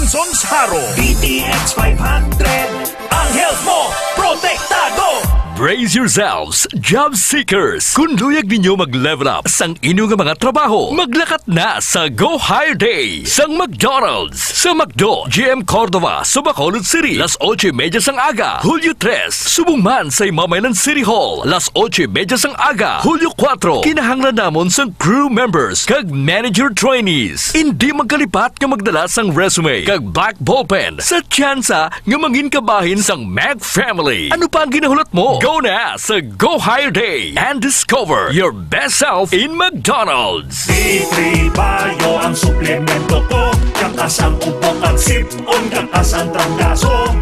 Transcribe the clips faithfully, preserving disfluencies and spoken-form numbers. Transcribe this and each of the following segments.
Sonsaro. D T X five hundred, ang health mo, protektado! Brace yourselves, job seekers! Kung luyag ninyo mag-level up sang inyo nga mga trabaho, maglakat na sa Go Hire Day sang McDonald's. Sa McDo, G M Cordova, sa Bacolod City, las ocho y media sang aga, Hulyo tres. Subong man sa Mamaylan City Hall, las ocho y media sang aga, Hulyo kuwatro. Kinahanglan namon sang crew members kag manager trainees. Indi magkalipat nga magdala sang resume kag black ballpen sa tsansa nga mangin kabahin sang Mac family. Ano pa ang ginahulat mo? Go na sa Go Hire Day and discover your best self in McDonald's. D three Bio ang suplemento ko. Kakas ang ubo kag sip-on, kakas ang trangkaso.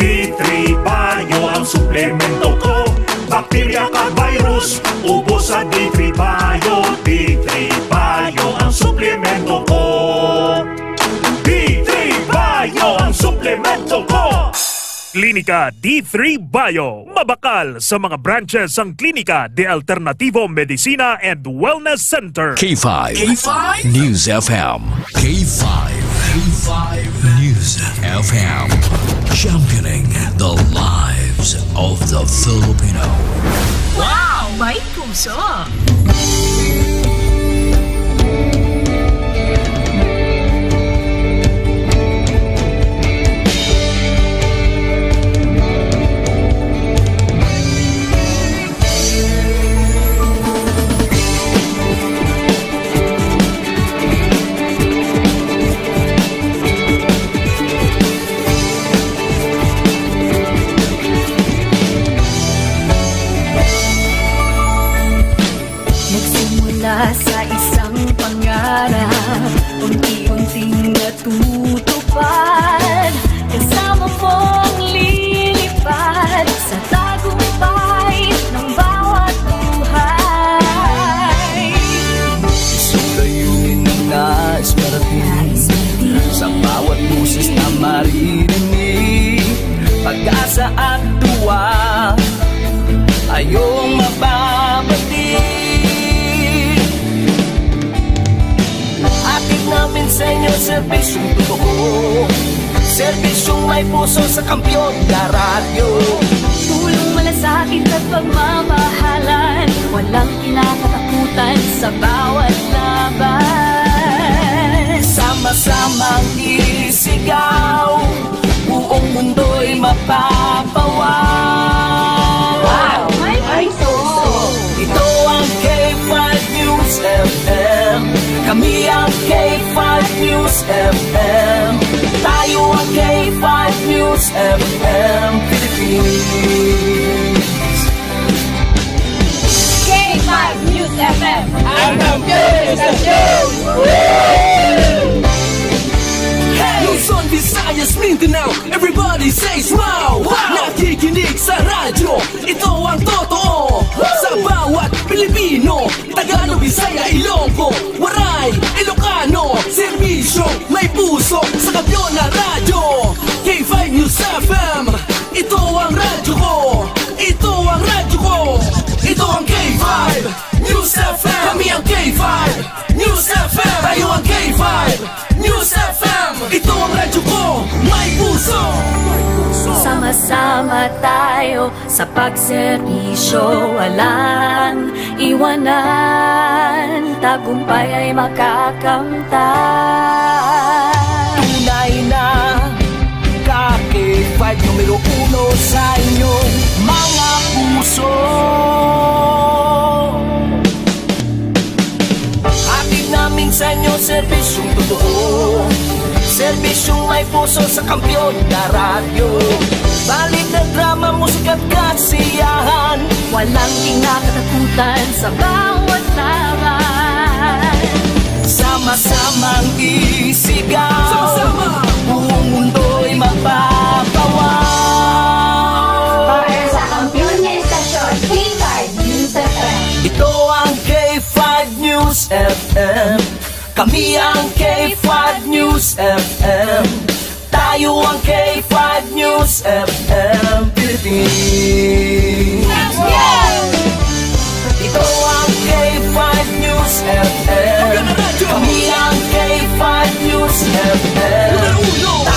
D three Bio ang suplemento ko. Bakterya kag virus, ubos sa D three Bio. D three Bio ang suplemento ko. D three Bio ang suplemento ko. Klinika D three Bio. Mabakal sa mga branches ang Klinika de Alternativo Medicina and Wellness Center. K five K five News F M. K five K five News F M. Championing the lives of the Filipino. Wow! May puso! Nagsimula sa isang pangarap, unti-unting natutupad. Kasama mong lilipad sa tagumpay ng bawat buhay. Isang layunin ang nais marating. Sa bawat boses na maririnig, pag-asa at tuwa, ayong mababati. Hatid namin sa inyo serbisyong totoo, serbisyong may puso sa Kampiyon na Radyo. Tulong, malasakit at pagmamahalan, walang kinakatakutan sa bawat laban. Sama-samang isigaw, buong mundo'y mapapawaw. Wow! May puso! Ito ang K five News F M. Kami ang K five News F M. Tayo ang K five News F M Philippines. K five News F M. Ang kampiyon sa show! Luzon, Visayas, Mindanao, everybody says wow! Wow! Nakikinig sa radyo, ito ang totoo. Sa bawat Pilipino, Tagalog, Bisaya, Ilonggo, Waray, Ilocano, serbisyo, may puso, sa Kampiyon na Radyo. K five News F M, ito ang radyo ko. Ito ang radyo ko. Ito ang K five News F M. Kami ang K five News F M. Tayo ang K five News F M. Ito ang radyo ko. May puso. Sama-sama tayo sa pagserbisyo. Walang iwanan, tagumpay ay makakamtan. Tunay na ka K five numero uno sa inyong mga puso. Hatid namin sa inyo serbisyong totoo, serbisyong may puso sa Kampiyon na Radyo. Balita, drama, musika at kasiyahan, walang kinakatakutan sa bawat laban. Sama-samang isigaw, sama-sama, buong mundo'y mapapawaw. Para sa kampiyon nga istasyon, K five News F M. Ito ang K five News F M. Kami ang K five News F M. Tayo ang K five News F M Philippines. Ito ang K five News F M. Kami ang K five News F M. Numero uno.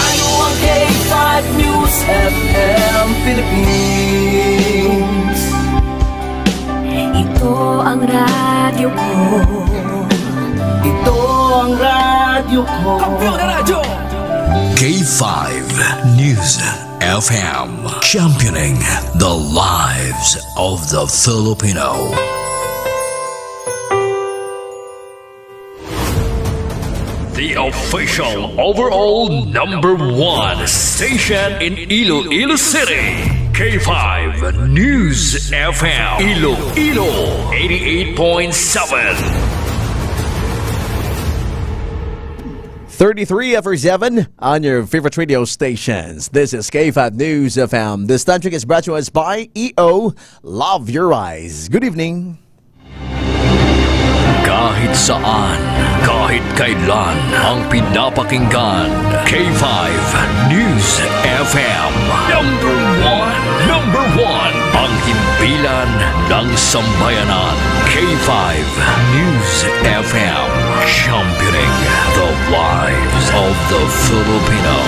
K five News F M, championing the lives of the Filipino. The official overall number one station in Iloilo City, K five News F M, Iloilo eighty-eight point seven. Thirty-three after seven on your favorite radio stations. This is K five News F M. This time check is brought to us by E O Love Your Eyes. Good evening. Kahit saan, kahit kailan, ang pinapakinggan, K five News F M. Number one, number one, ang himpilan ng sambayanan, K five News F M, championing the lives of the Filipino.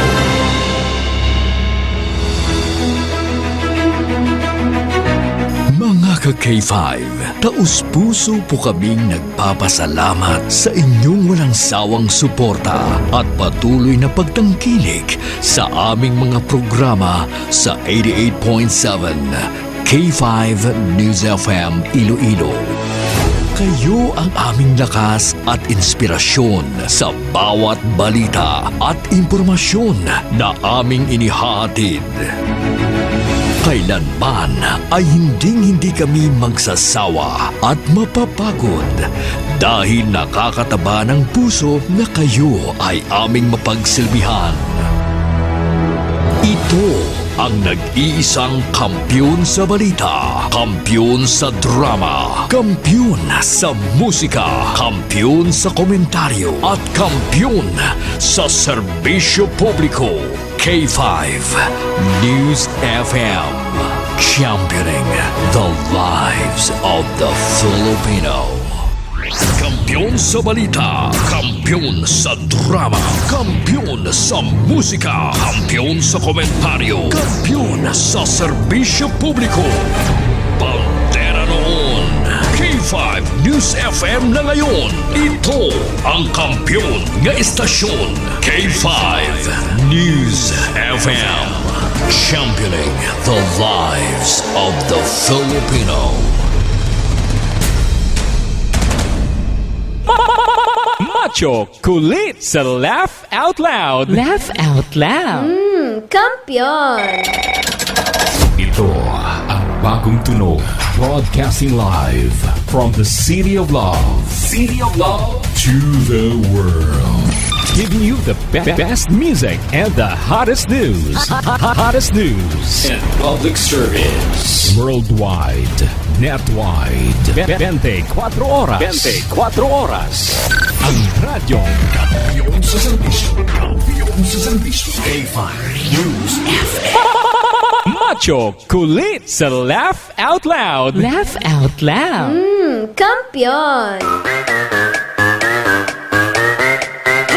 Mga ka-K five, taus-puso po kaming nagpapasalamat sa inyong walang sawang suporta at patuloy na pagtangkilik sa aming mga programa sa eighty-eight point seven K five News F M Iloilo. Kayo ang aming lakas at inspirasyon sa bawat balita at impormasyon na aming inihahatid. Kailanman ay hinding-hindi kami magsasawa at mapapagod dahil nakakataba ng puso na kayo ay aming mapagsilbihan. Ito ang nag-iisang kampiyon sa balita, kampiyon sa drama, kampiyon sa musika, kampiyon sa komentaryo, at kampiyon sa serbisyo publiko. K five News F M, championing the lives of the Filipino. Kampiyon sa balita, kampiyon sa drama, kampiyon sa musika, kampiyon sa komentaryo, kampiyon sa serbisyo publiko. Bandera noon, K five News F M na ngayon. Ito ang kampiyon nga estasyon, K five News F M. Championing the lives of the Filipino. Macho Kulit sa Laugh Out Loud. Laugh Out Loud. Mm, kampiyon. Ito ang bagong tunog, broadcasting live from the City of Love. City of Love to the world. Giving you the be- best music and the hottest news. Hottest news. And public service. Worldwide. Netwide. Be- twenty-four oras. Twenty-four oras. Ang radyong kampiyon sa serbisyo. Kampiyon sa serbisyo. K five News F M. Macho Kulit sa Laugh Out Loud. Laugh Out Loud. Mm, kampiyon.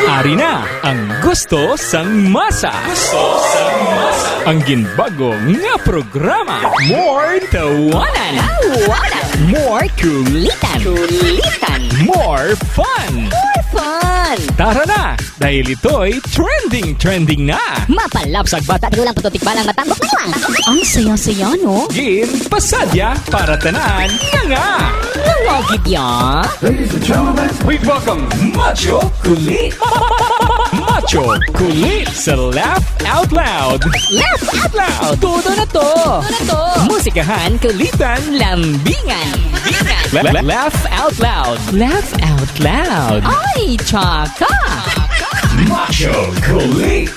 Ari na ang gusto sang masa. Gusto sang masa. Ang ginbago nga programa. More tawanan. Tawanan. More kulitan. Kulitan. More fun. More fun. Tara na, dahil ito'y trending, trending na. Mapalabsag bata, di ko lang tututik balang matambok na lang. Ang saya-saya, no? Gin pasadya para tanan nga nga. Nga nga gid ya. Ladies and gentlemen, please welcome Macho Kulit. Macho Kulit sa Laugh Out Loud. Laugh Out Loud. Todo na to. Todo na to. Musikahan, kulitan, lambingan. Lambingan. La- la- laugh Out Loud. Laugh Out Loud. Ay, tsaka. Macho Kulit.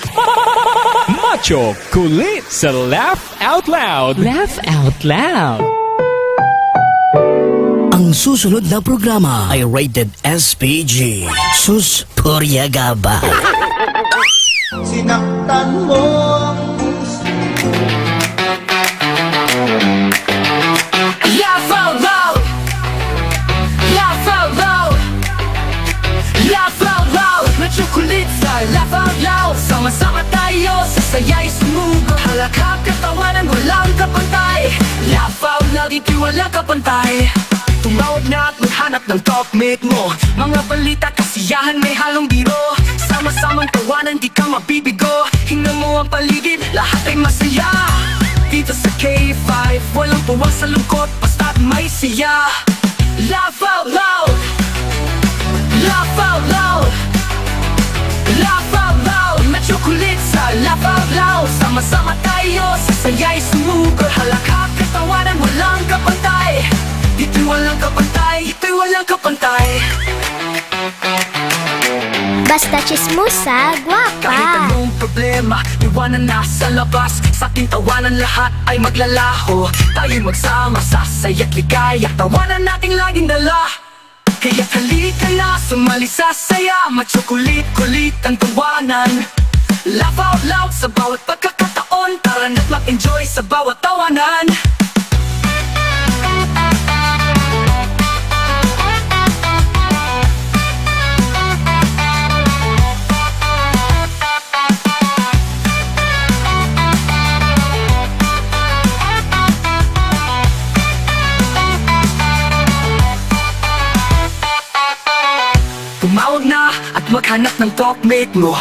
Macho Kulit sa Laugh Out Loud. Laugh Out Loud. Ang susunod na programa ay rated S P G. Sus, purya gaba. Sinaktan mo ang puso. Laugh out loud! Laugh out loud! Laugh out loud! Macho Kulit sa Laugh out loud! Sama-sama tayo sa saya'y sumugo. Halakak katawanan, walang kapantay. Laugh out loud, ito'y walang kapantay. Tumawag na at maghanap ng talkmate mo. Mga balita, kasiyahan, may halong biro. Sama-samang Wanan, di ka mabibigo. Tingnan mo ang paligid, lahat ay masaya. Dito sa K five, walang puwang sa lungkot, basta't may siya. Laugh out loud! Laugh out loud! Laugh out loud! Macho Kulit sa Laugh out loud. Sama-sama tayo, sasaya'y sumugal. Halakak, katawanan, walang kapantay. Dito'y walang kapantay, dito'y walang kapantay. Basta chismosa, guwapa. Kahit anong problema, iwanan na sa labas. Sa ating tawanan lahat ay maglalaho. Tayo'y magsama sa saya't ligaya. Tawanan nating laging dala. Kaya't halika na, sumali sa saya. Macho Kulit, kulit ang tawanan. Laugh out loud sa bawat pagkakataon. Tara na't mag-enjoy sa bawat tawanan. Tumawag na at maghanap ng talkmate mo.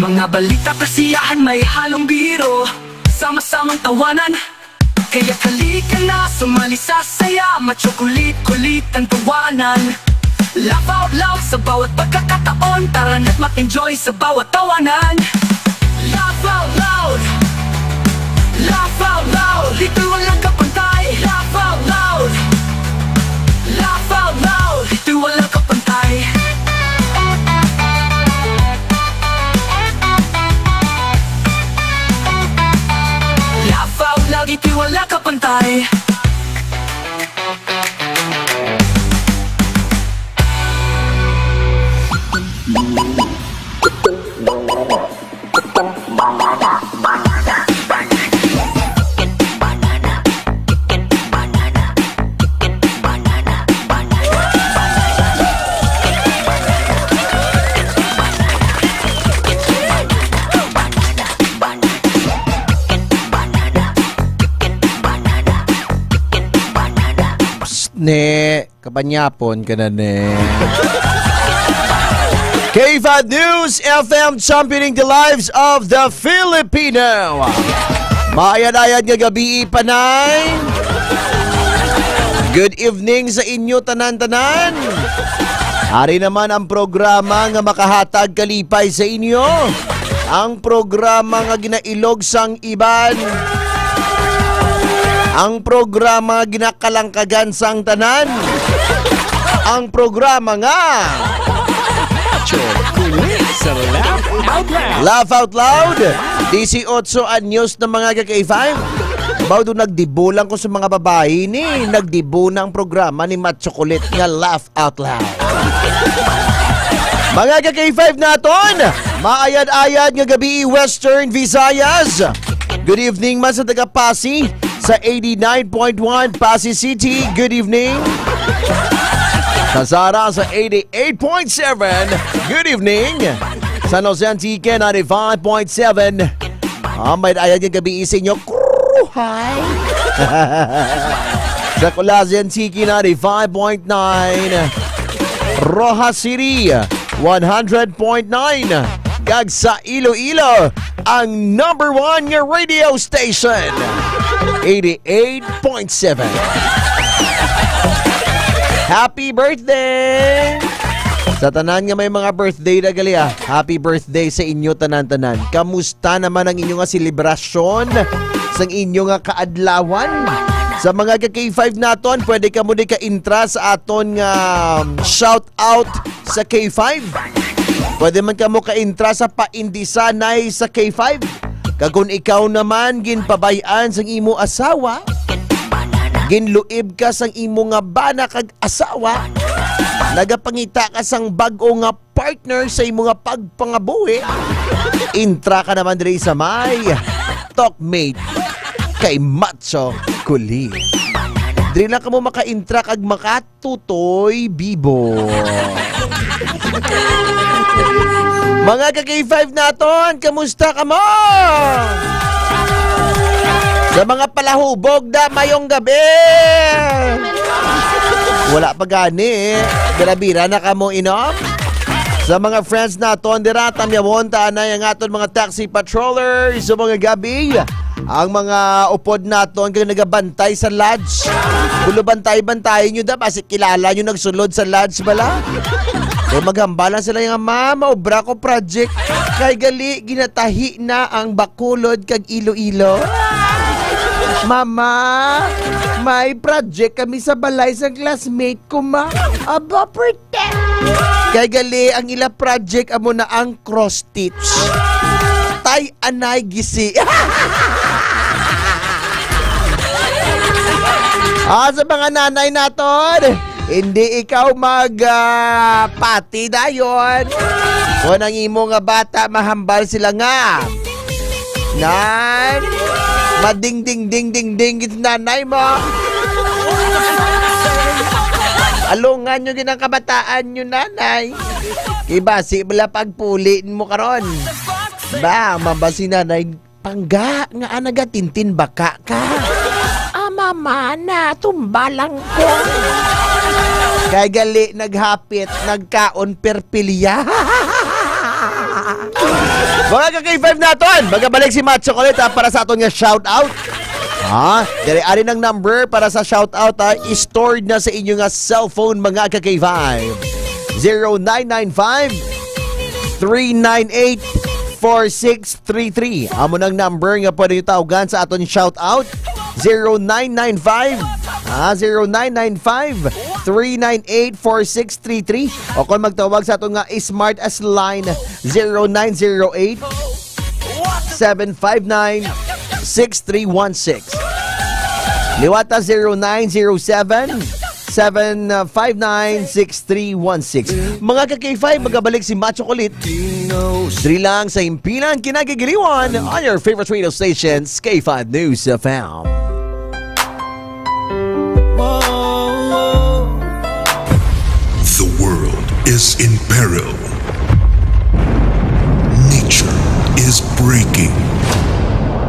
Mga balita, kasiyahan, may halong biro. Sama-samang tawanan. Kaya halika na, sumali sa saya. Macho Kulit, kulit ang tawanan. Laugh out loud sa bawat pagkakataon. Tara na't mag-enjoy sa bawat tawanan. Laugh out loud. Laugh out loud. Dito'y walang kapantay. Laugh out loud. Laugh out loud. Dito'y walang kapantay. Laugh out loud. Dito'y walang kapantay. Psst, ne. Kabanyapon ka na, ne. K five News F M, championing the lives of the Filipino. Maayad-ayad nga gabi, panay. Good evening sa inyo tanan-tanan. Ari naman ang programa nga makahatag kalipay sa inyo. Ang programa nga ginailog sang iban. Ang programa nga ginakalangkagan sang tanan. Ang programa nga Macho Kulit sa Laugh Out Loud. Laugh Out Loud. Dieciocho anyos na, mga ka-K five. Baw do nagdibo lang ko sa mga babayi ni. Nagdibo na ang programa ni Macho Kulit nga Laugh Out Loud. Mga ka-K five naton, maayad-ayad nga gabi, Western Visayas. Good evening man sa taga Pasi sa eighty-nine point one Pasi City. Good evening. Sa Sara sa eighty-eight point seven. Good evening. San Jose Antique, ninety-five point seven. Ah, maayad-ayad nga gabi sa inyo. Kruhay. Sa Culasi Antique, ninety-five point nine. Roxas City, one hundred point nine. Kag sa Iloilo, ang number one nga radio station, eighty-eight point seven. Happy birthday! Sa tanan nga may mga birthday na gali, ah, happy birthday sa inyo tanan-tanan. Kamusta naman ang inyo nga selebrasyon sang inyo nga kaadlawan? Sa mga ka-K five naton, pwede kamo di ka-intra sa aton nga, um, shout out sa K five. Pwede man kamo ka-intra sa paindisanay sa K five. Kag kung ikaw naman ginpabay-an sang imo asawa, ginluib ka sang imo nga bana kag asawa, nagapangita ka sang bag-o nga partner sa imo nga pagpangabuhi, intra ka naman diri sa may Talkmate kay Macho Kulit. Diri lang kamo maka-intra kag makatutoy bibo. Mga ka-K five naton, kamusta kamo? Sa mga palahubog da, mayong gabi. Wala pa gani, eh. Bira-bira na kamo inom. Sa mga friends naton dira, tamyawon ta anay ang aton mga taxi patroller sa mga gabi. Ang mga upod naton kay nagabantay sa lodge. Kulo bantay-bantay nyo da, basi kilala nyo nagsulod sa lodge bala. Kay maghambal lang sila nga, "Ma'am, maobra ko project. Kay gali, ginatahi na ang Bacolod kag Iloilo." "Mama, may project kami sa balay sang classmate ko, ma." Aba, pretend. Kay gali, ang ila project amo na ang cross stitch. Tay anay gisi. Ah, sa mga nanay naton, hindi ikaw mag, ah, pati dayon. Kung ang imo nga bata, mahambal sila nga, "Nan, mading ding ding ding ding gid nanay mo." Alungan nyo gid ang kabataan nyo, nanay. Kay basi bala pagpuli mo karon. Ba, mabasi nanay, "Pangga nga, ah, nagatintin baka ka?" "Ah, mama, natumba lang ko." Kay gali, naghapit, nagkaon, perpilya. Mga ka-K five naton, magabalik si Macho Colette, ha, para sa aton nga shout out. Ha? Dali, ari nang number para sa shout out, ha. I-stored na sa inyo nga cellphone, mga ka-K five. Zero nine nine five, three nine eight, four six three three. Amo nang number nga pwede nyo tawgan sa aton shout out. Zero nine nine five, ah, zero nine nine five, three nine eight, four six three three. O kung magtawag sa aton nga smart as line, zero nine zero eight, seven five nine, six three one six. Liwata zero nine zero seven, seven five nine, six three one six. Mga ka-K five, magabalik si Macho Colette. Diri lang sa Himpilan Kinagigiliwan on your favorite radio stations, K five News F M. The world is in peril. Nature is breaking.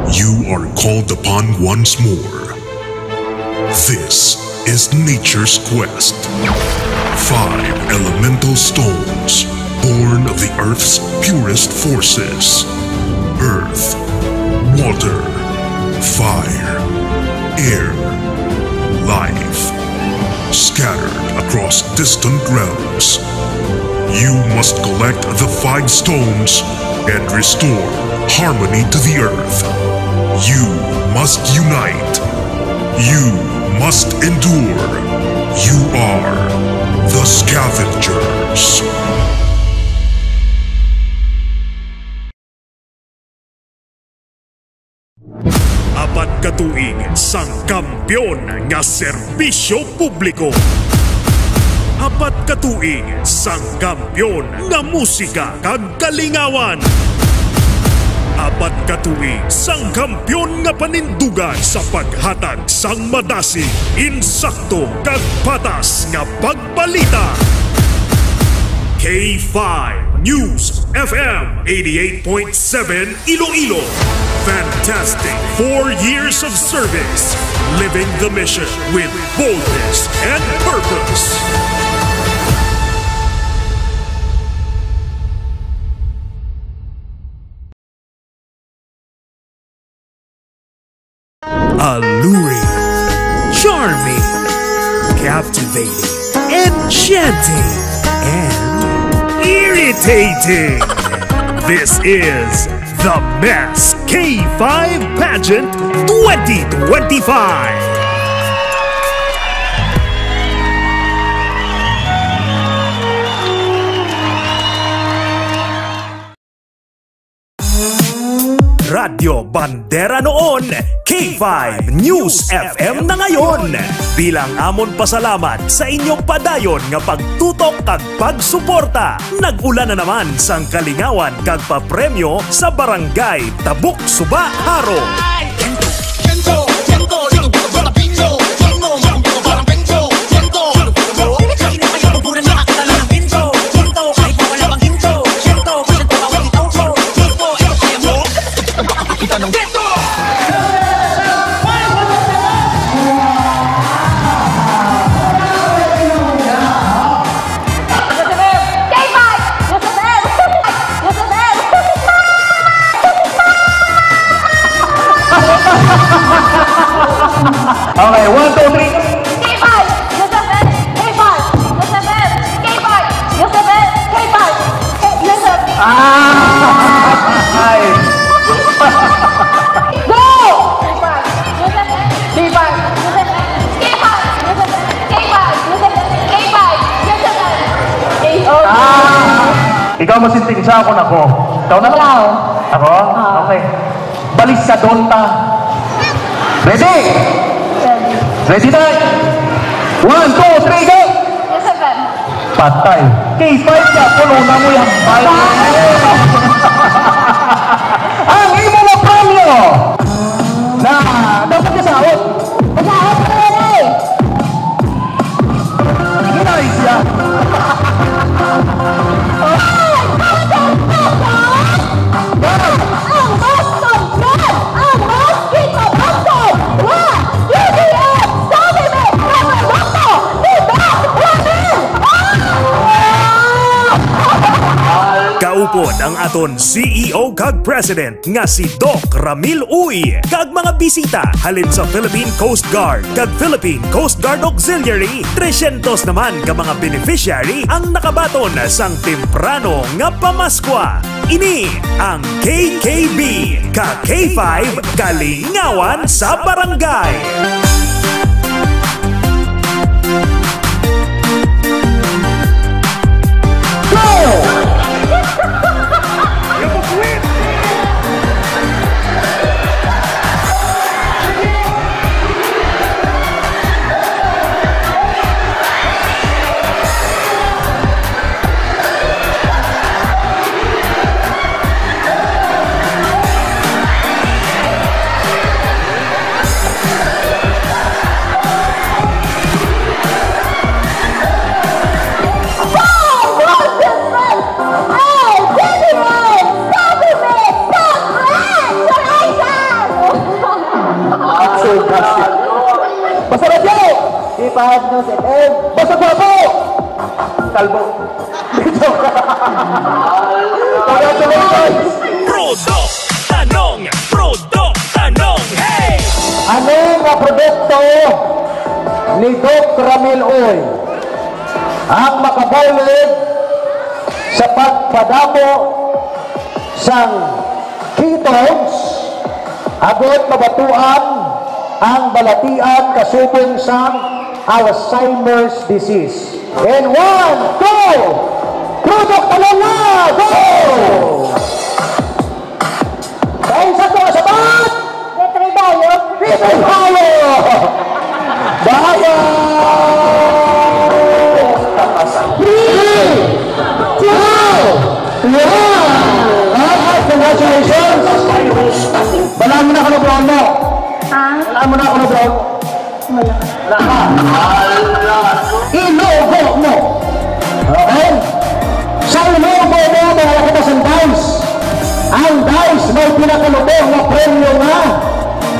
You are called upon once more. This is nature's quest. Five elemental stones, born of the earth's purest forces. Earth, water, fire, air, life, scattered across distant realms. You must collect the five stones and restore harmony to the earth. You must unite. You must endure. You are the Scavengers. Apat ka tuig sang kampiyon nga serbisyo publiko. Apat ka tuig sang kampiyon nga musika kag kalingawan. Apat ka tuig sang kampiyon nga panindugan sa paghatag sang madasig, insakto, kag patas nga pagbalita. K five News F M eighty-eight point seven Iloilo. Fantastic four years of service, living the mission with boldness and purpose. Alluring, charming, captivating, enchanting, and irritating. This is the Best K five Pageant twenty twenty-five. Radyo Bandera noon, K five News F M na ngayon. Bilang amon pasalamat sa inyong padayon nga pagtutok kag pagsuporta, nag-ula na naman sang kalingawan kag papremyo sa Barangay Tabuk Suba, Jaro. Okay, one, two, three. K five, Joseph, K five, Joseph, K five, Joseph, K five, Joseph. Ah! Ay. Go! K five, Joseph, K five, Joseph, K five, Joseph, K five, Joseph, K five, Joseph. Ah! Ikaw mo sentensya, ako na ko. Ikaw na ko. Ikaw. Ako? Ah. Okay. Balisadon ta. Ready? Ready. Ready na? One, two, three, go! Yes, sir. Patay. K five ka, puno na mo yung bal. Ang imo nga premyo na dapat ka sa out. Sa out, sir, eh. Nice, ya. Ang mas kampiyon, ang mas kinabangkon, wa, U D F, sa Senate, Parlamento, ni Doc Ramil! Ah! Kaupod ang aton C E O kag President nga si Doc Ramil Uy, kag mga bisita halin sa Philippine Coast Guard kag Philippine Coast Guard Auxiliary. Tresyentos naman ka mga beneficiary ang nakabaton sang temprano nga pamaskwa. Ini ang K K B, ka K five, Kalingawan sa Barangay. Basta radyo! Di pa, no, si Ed. Basta gwapo! Kalbo. Congratulations! Product Tanong! Product Tanong! Hey! Ano nga produkto ni Doc Ramil Uy ang makabulig sa pagpadamo sang ketones agod mabatuan ang balatian kasubong sang Alzheimer's disease? And one, two, product, talong na! Go! Kain sa to, sabat! Petridayo. Petridayo! Daya! Three, two, one! Ah, congratulations! Wala mo na ako na brown mo. Ha? Wala mo na ako na brown mo. Wala. Ilugo mo. Okay? Sa ilugo mo, mga lakutas ang dice. Ang dice may pinakalubo nga premyo nga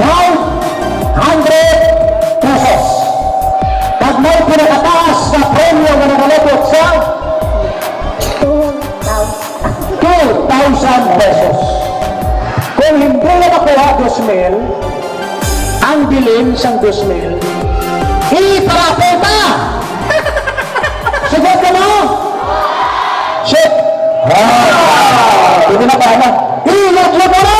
five hundred pesos. Kag may pinakataas nga premyo nga nagalabot sa two thousand pesos. Kung hindi na makuha, dos mil, ang bilin sang dos mil, iparapol ta! Sugot ka mo? Shit! Ah! Pwede na ba na? Ilog mo na!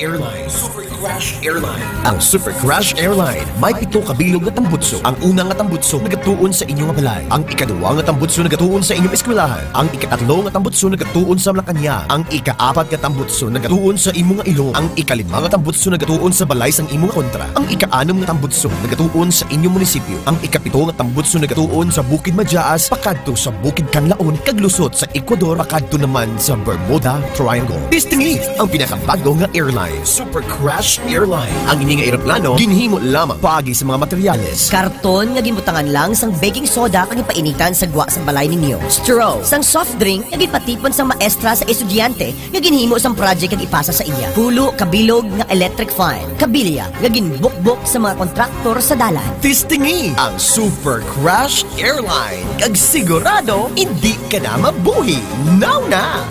Airline, Super Crash Airline. Ang Super Crash Airline may pito ka bilog nga tambutso. Ang una nga tambutso nagatuon sa inyo nga balay. Ang ikaduha nga tambutso nagatuon sa inyong eskwelahan. Ang ikatatlo nga tambutso nagatuon sa Malacañang. Ang ikaapat nga tambutso nagatuon sa imo nga ilong. Ang ikalima nga tambutso nagatuon sa balay sang imo nga kontra. Ang ikaanom nga tambutso nagatuon sa inyong munisipyo. Ang ikapito nga tambutso nagatuon sa Bukid Majaas pakadto sa Bukid Kanlaon kag lusot sa Ecuador pakadto naman sa Bermuda Triangle. Testingi ang pinakabago nga airline, Super Crash Airline. Ang ini nga eroplano ginhimo lamang paagi sa mga materyales. Karton nga ginbutangan lang sang baking soda kag gipainitan sa gwa sang balay ninyo. Straw sang soft drink nga ginpatipon sang maestra sa estudyante nga ginhimo sang project kag ipasa sa iya. Pulo ka bilog nga electric fan, kabilya nga ginbukbok sa mga kontraktor sa dalan. Testingi ang Super Crash Airline kag sigurado hindi ka na mabuhi. Now na!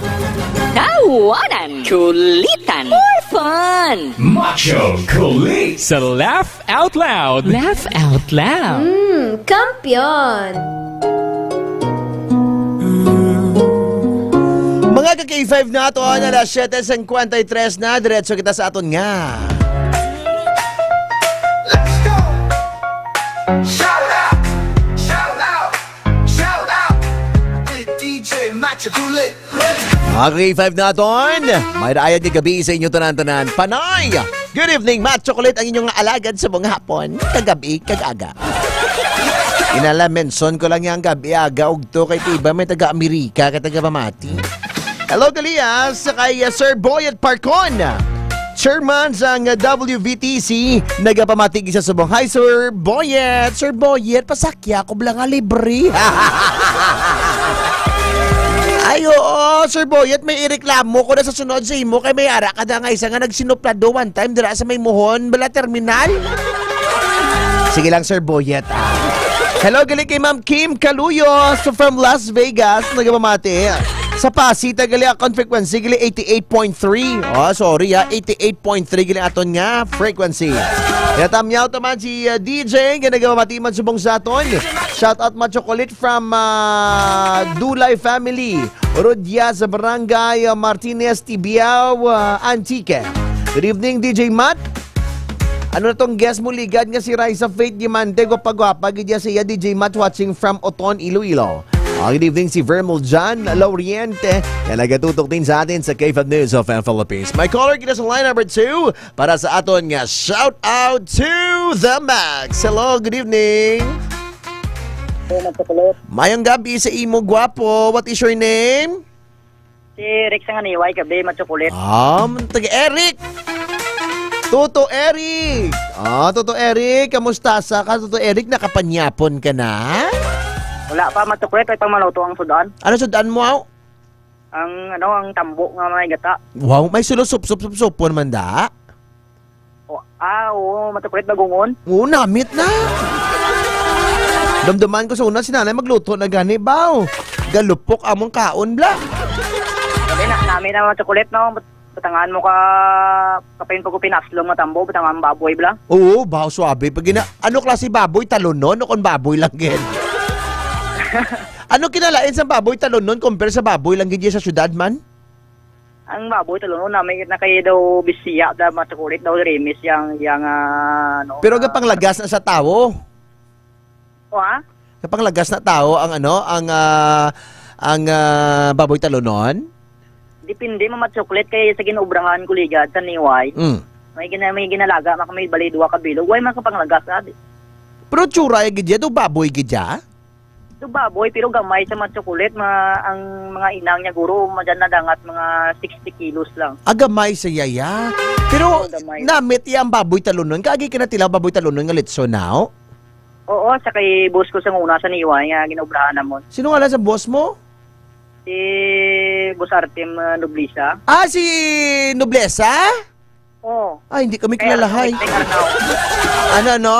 Tawanan, kulitan, for fun! Macho Kulit! Sa Laugh Out Loud! Laugh out loud! Mm, kampiyon! Mga ka-K five naton, alas siyete singkwenta y tres na, diretso kita sa aton nga. Let's go! Shout out! Shout out! Shout out! Kay D J Macho Kulit. Mga ka-K five naton, may raayad nga gabi sa inyo tanan-tanan. Panay! Good evening, Macho Kulit, ang inyong alagad sa mga hapon, kagabi, kag aga. Inala, mention ko lang yang gabi, aga, ugto, kay iba may taga-Amerika, kay taga-Pamati. Hello, Galias, kay, uh, Sir Boyet Parcon, chairman sang W V T C, nagapamati gid sa subong. Hi, Sir Boyet. Sir Boyet, pasakya ko bala nga libre. Ay, oo, Sir Boyet, may ireklamo ko na sa sunod sa imo kay may ara ka da nga isa nga nagsinuplado one time dira sa may Mohon, bala terminal. Sige lang, Sir Boyet, ah. Hello, gali kay Ma'am Kim Caluyos from Las Vegas. Nagapamati. Sa Pasita, gali akon frequency, gali eighty-eight point three. Oh, sorry, ah. Eighty-eight point three, gali aton nga frequency. Kaya tamyaw taman si, uh, D J, nga nagapamati man subong sa aton. Shout out, Macho Kulit from, uh, Dulay family. Rodya sa Barangay, uh, Martinez, Tibiao, uh, Antique. Good evening, D J Matt. Ano na tong guest mo, ligad nga si Raisa Faith Diamante, gwapa-gwapa gid ya siya, D J Matt watching from Oton, Iloilo. Ah, good evening, si Vermel John Lauriente, na nagatutok din sa atin sa K five News of Philippines. My caller, kita sa line number two para sa aton nga shout out to the max. Hello, good evening. Hello, Macho Kulit. Mayong gabi sa imo, gwapo. What is your name? Si Eric sa Nganiway, gabi, Macho Kulit. Ah, taga Eric! Toto Eric! Ah, Toto Eric, kamusta sa ka, Toto Eric? Nakapanyapon ka na? Wala pa, Macho Kulit, ay pang maluto ang sudan. Ano sudan mo, aw? Ang, ano, ang tambo nga may gata. Wow, may sulo sup, sup, sup, supon man da? O, ah, oo, Macho Kulit, bagungon. Oo, namit na. Damdaman ko sa una, si nanay magluto na gani, baw. Galupok among kaon, bla. Sabi na, namin na, Macho Kulit, no? Bat-, batangan mo ka, kapin pag pinaslong nga tambo, batangan mo baboy, bla. Oo, baw, suabe. Pag gina-, ano klase baboy? Talonon o kon baboy lang gid? Ano kinalain sa baboy talonon compare sa baboy lang gid sa syudad man? Ang baboy, talo, no, na may, na kay daw bisiya, da, Macho Kulit, daw rimis yang, yang, ah, ano, Pero ah, gapanglagas na sa tawo. O, ha? Gapanglagas na tawo ang, ano, ang, ah, ang, ah, baboy talonon? Depende, ma, Macho Kulit, kay sa ginobrahan ko ligad sa Niway. Mm. May gina-, may ginalaga, ma, kami bali duha ka bilog. Way makapanglagas, ah, di. Pero tsura, eh, gid ya, do baboy gid ya? Do baboy, pero gamay sa, Macho Kulit, ma-, ang mga inang niya, guro, madyan na dangat mga sixty kilos lang. Ah, gamay sa yaya. Pero Oo, gamay. Namit iya ang baboy talonon. Kaagi ka na tila baboy talonon nga litson, no? Oo, sa kay boss ko sa una sa Niway nga ginobrahan namon. Sino ngalan sa boss mo? Si Boss Artem, ah, Noblesa. Ah, si Noblesa? Oo. Ah, hindi kami Kay kilala, Arnao, hay. Mikmik Arnao. Ano, ano?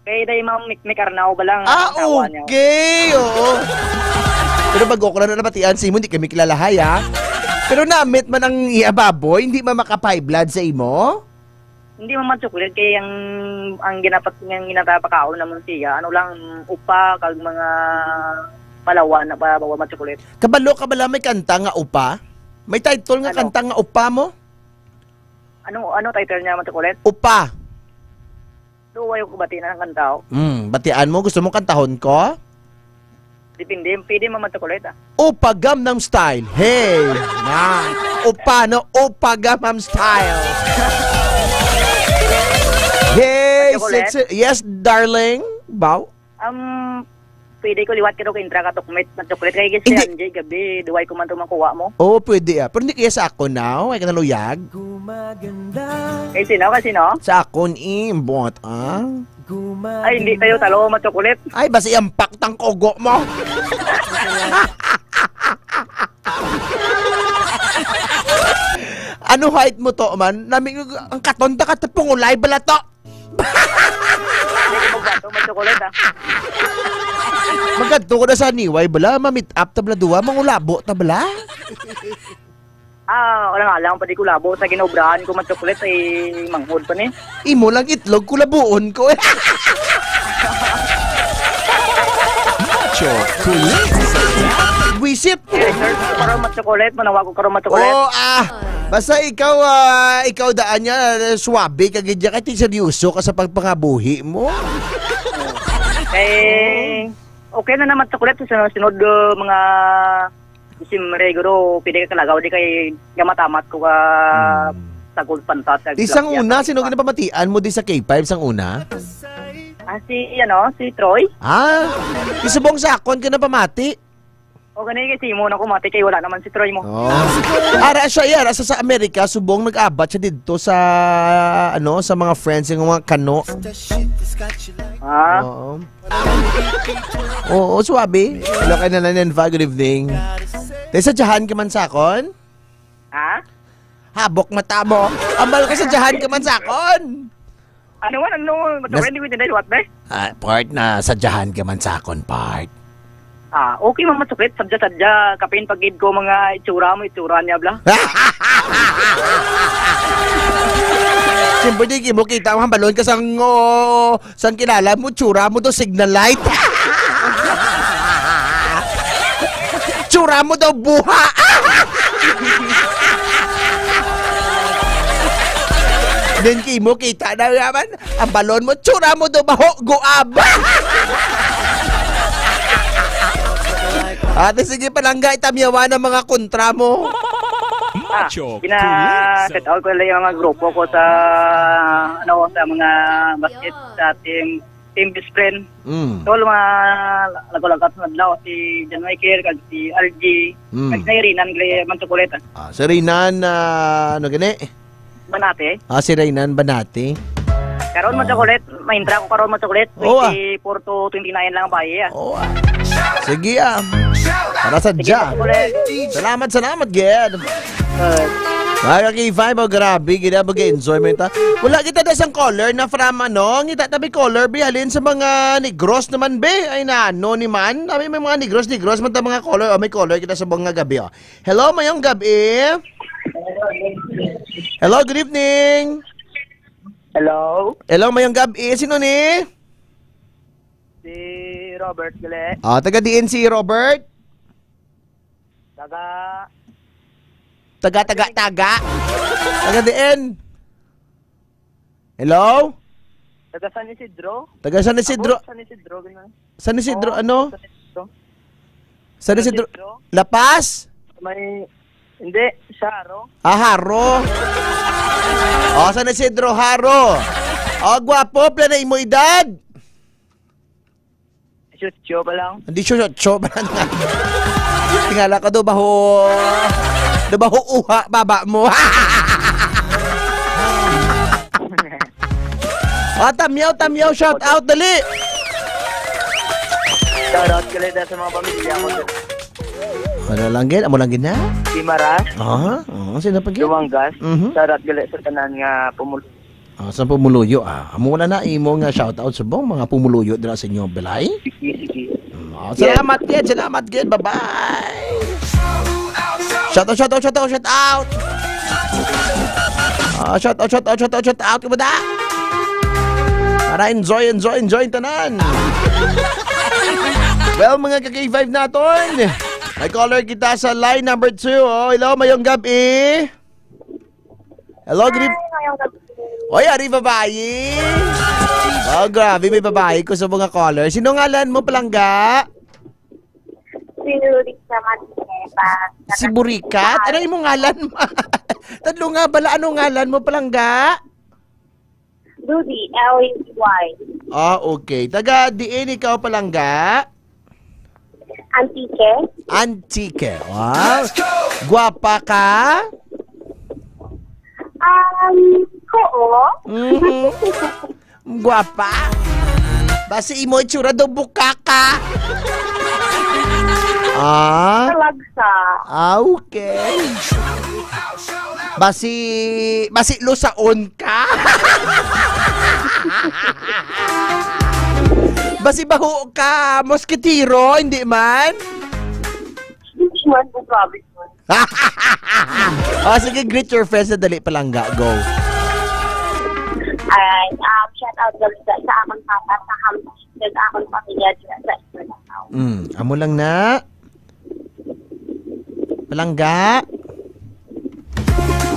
Kay day Ma'am Mikmik Arnao ba lang ang Ah, asawa niya? Okay. Oo. Pero bago ko lang na nabatian sa imo, hindi kami kilala, hay, ha? Pero namit man ang iya baboy, hindi man maka-five blood sa imo? Hindi man, Macho Kulit, kay ang, ang ginapat-, ang ginatapakaon naman siya, ano lang, upa, kag mga palawan na pa, Macho Kulit. Kabalo ka bala may kanta nga upa? May title nga Ano? Kanta nga upa mo? Ano, ano title niya, Ma'am Chocolate? Upa. Do, ayaw ko bati na ng kanta, oh. Hmm, batian mo? Gusto mo kantahon ko? Depende, pwede, Ma'am Chocolate, ah. Upa Gangnam Style. Hey, na. Upa, no? Upa Gangnam Style. Hey, Chocolate? Sitsi-, yes, darling. Baw? Um, pwede ko liwat ka daw ka intra ka tukmit na chocolate. Kaya kasi Hindi. Anjay, gabi, duway ko man to makuha mo. Oo, pwede, ah. Pero hindi kaya sa ako na, oh. Ay ka naluyag. Kay sino? Kay sino? Sa akon, eh, bot, ah. Ay, hindi kayo talo, ma-chocolate. Ay, basi ang paktang kogo mo. Ano height mo to, man? Nami, ang katonda ka, pungulay bala to. Hindi ko magbato, ma-chocolate, ah. Magadto ko na sa Niway bala, ma-meet up ta bala duwa, mangulabo ta bala. Ah, wala nga lang, pwede ko labo sa ginobrahan ko, ma-chocolate, ay manghod pa ni. Imo lang itlog, kulabuon ko. Chocolate. Wisit. Eh, sir, karon ma-chocolate, manawag ko karon ma-chocolate. Oh, ah. Basta ikaw, ah, ikaw daan niya, suwabe ka gid niya, kay seryoso ka sa pagpangabuhi mo. Eh, okay na naman chocolate sa sunod, uh, mga Disyembre, guro, pwede ka kalagaw, di kay gamatamat ko ka Hmm. tagol pantat, kag Di sang tilapia, una, sa sino iba. Ginapamatian mo di sa K five sang una? Ah, si, ano, si Troy. Ah, isubong sa akon ka napamati. O, gani, kasi mo na kumati kay wala naman si Troy mo. Oh. Ara siya, iya, ara sa, sa Amerika, subong nag-abat siya didto sa, ano, sa mga friends, yung mga kano. Ah? Oo. Oo, suwabe. Hello, kay Nanay Nenva, good evening. Te, sadyahan ka man sa akon? Ha? Habok mata mo. Ambal ka, sadyahan ka man sa akon. Ano man, ano? Nas- Matukoy, hindi ko intindihan, what, be? Ah, part na, sadyahan ka man sa akon, part. Ah, okay, Mama Suklit, sadya-sadya, kapin pagid ko mga itsura mo, itsura niya, bla. Siyempre, di mo kita, mahambalon ka sang, oh, sang kilala mo, tsura mo do signal light. Tsura mo daw buha. Then kimo kita na naman, ang balon mo, tsura mo daw baho, guab. Ate, sige, palangga, itamyawan ang mga kontra mo. Ah, Macho gina-, Kulit. Set out ko lang yung mga grupo ko sa, ano, sa mga basket sa team, team best friend. Mm. So, mga lago-lago sa adlaw, si John Michael, kag si R G, Mm. kag si Renan, gali man chocolate, ah. Ah, si Renan, ah, ano gani? Banate. Ah, si Renan Banate. Karon mo chocolate, may intra ko karon mo chocolate, Oo, ah. Twenty-four to twenty-nine lang ang bayi, ah. Oo, ah. Sige, ah. Para sa Sige, ja. Chocolate. Salamat, salamat, gid. Good. Mga ka-K five, oh, grabe, gid, ah, mag-enjoy mo ito. Wala kita na sang caller na from, ano, ngita tabi caller, bi, halin sa mga Negros naman, bi. Ay, na, ano ni man? Kami may mga Negros, Negros, man ta mga caller. Oh, may caller kita sa mga gabi, oh. Hello, mayong gabi. Hello, good evening. Hello? Hello, mayong gabi. Sino ni? Si Robert gali. Ah, taga diin si Robert? Taga Taga, taga, taga. Taga diin? Hello? Taga San Isidro. Taga San Isidro. Ako, San Isidro, ganun. San Isidro, Oo, ano? San Isidro. San Isidro. San Isidro. La Paz? May, hindi, sa Jaro. Ah, Jaro. Oh, San Isidro, Jaro. Oh, gwapo, pila na imo edad? Dieciocho pa lang. Hindi, dieciocho pa lang. Tingala ka do, baho, do baho uha, baba mo. Ah, tamyaw, tamyaw, shout out, dali. Shout out gali sa mga pamilya ko. Ano lang gid? Amo lang gid na? Guimaras, Ah, oo, sino pa gid? Dumangas. Mhm. Shout out gali sa tanan nga pumul- Ah, sa pumuluyo, ah. Amo na na imo nga shout out subong mga pumuluyo dira sa inyo balay. Sige, sige. Mm, oh, Yes. salamat gid, salamat gid. Bye-bye. Shout out, shout out, shout out, shout out. Ah, shout out, shout out, shout out, shout out. Kumada. Para enjoy, enjoy, enjoy tanan. Well, mga ka-K five naton, may caller kita sa line number two. Oh, hello, mayong gabi. Hello, good eve- Hi, mayong gabi. Oy, ari babayi. Oh, grabe, may babayi ko sa mga caller. Sino ngalan mo, palangga? Si Lurita Matineta. Si Burikat? Ano imong ngalan, ma? Tadlo nga bala, ano ngalan mo, palangga? Ludi, L U D Y. Ah, okay. Taga diin ikaw, palangga? Antique. Antique. Wow. Guwapa ka? Um, oo. Mhm. Guwapa? Basi imo itsura daw bukaka. Ah? Talagsa. Ah, okay. Basi, basi lusaon ka. Basi baho ka, moskitero, hindi man? Hindi man po, promise po. Oh, sige, greet your friends na dali, palangga. Go. Alright, um, shout out daw sa, sa akong papa, sa ham-, sa akong pamilya, sa, sa Lanao. Mm, amo lang na. Palangga.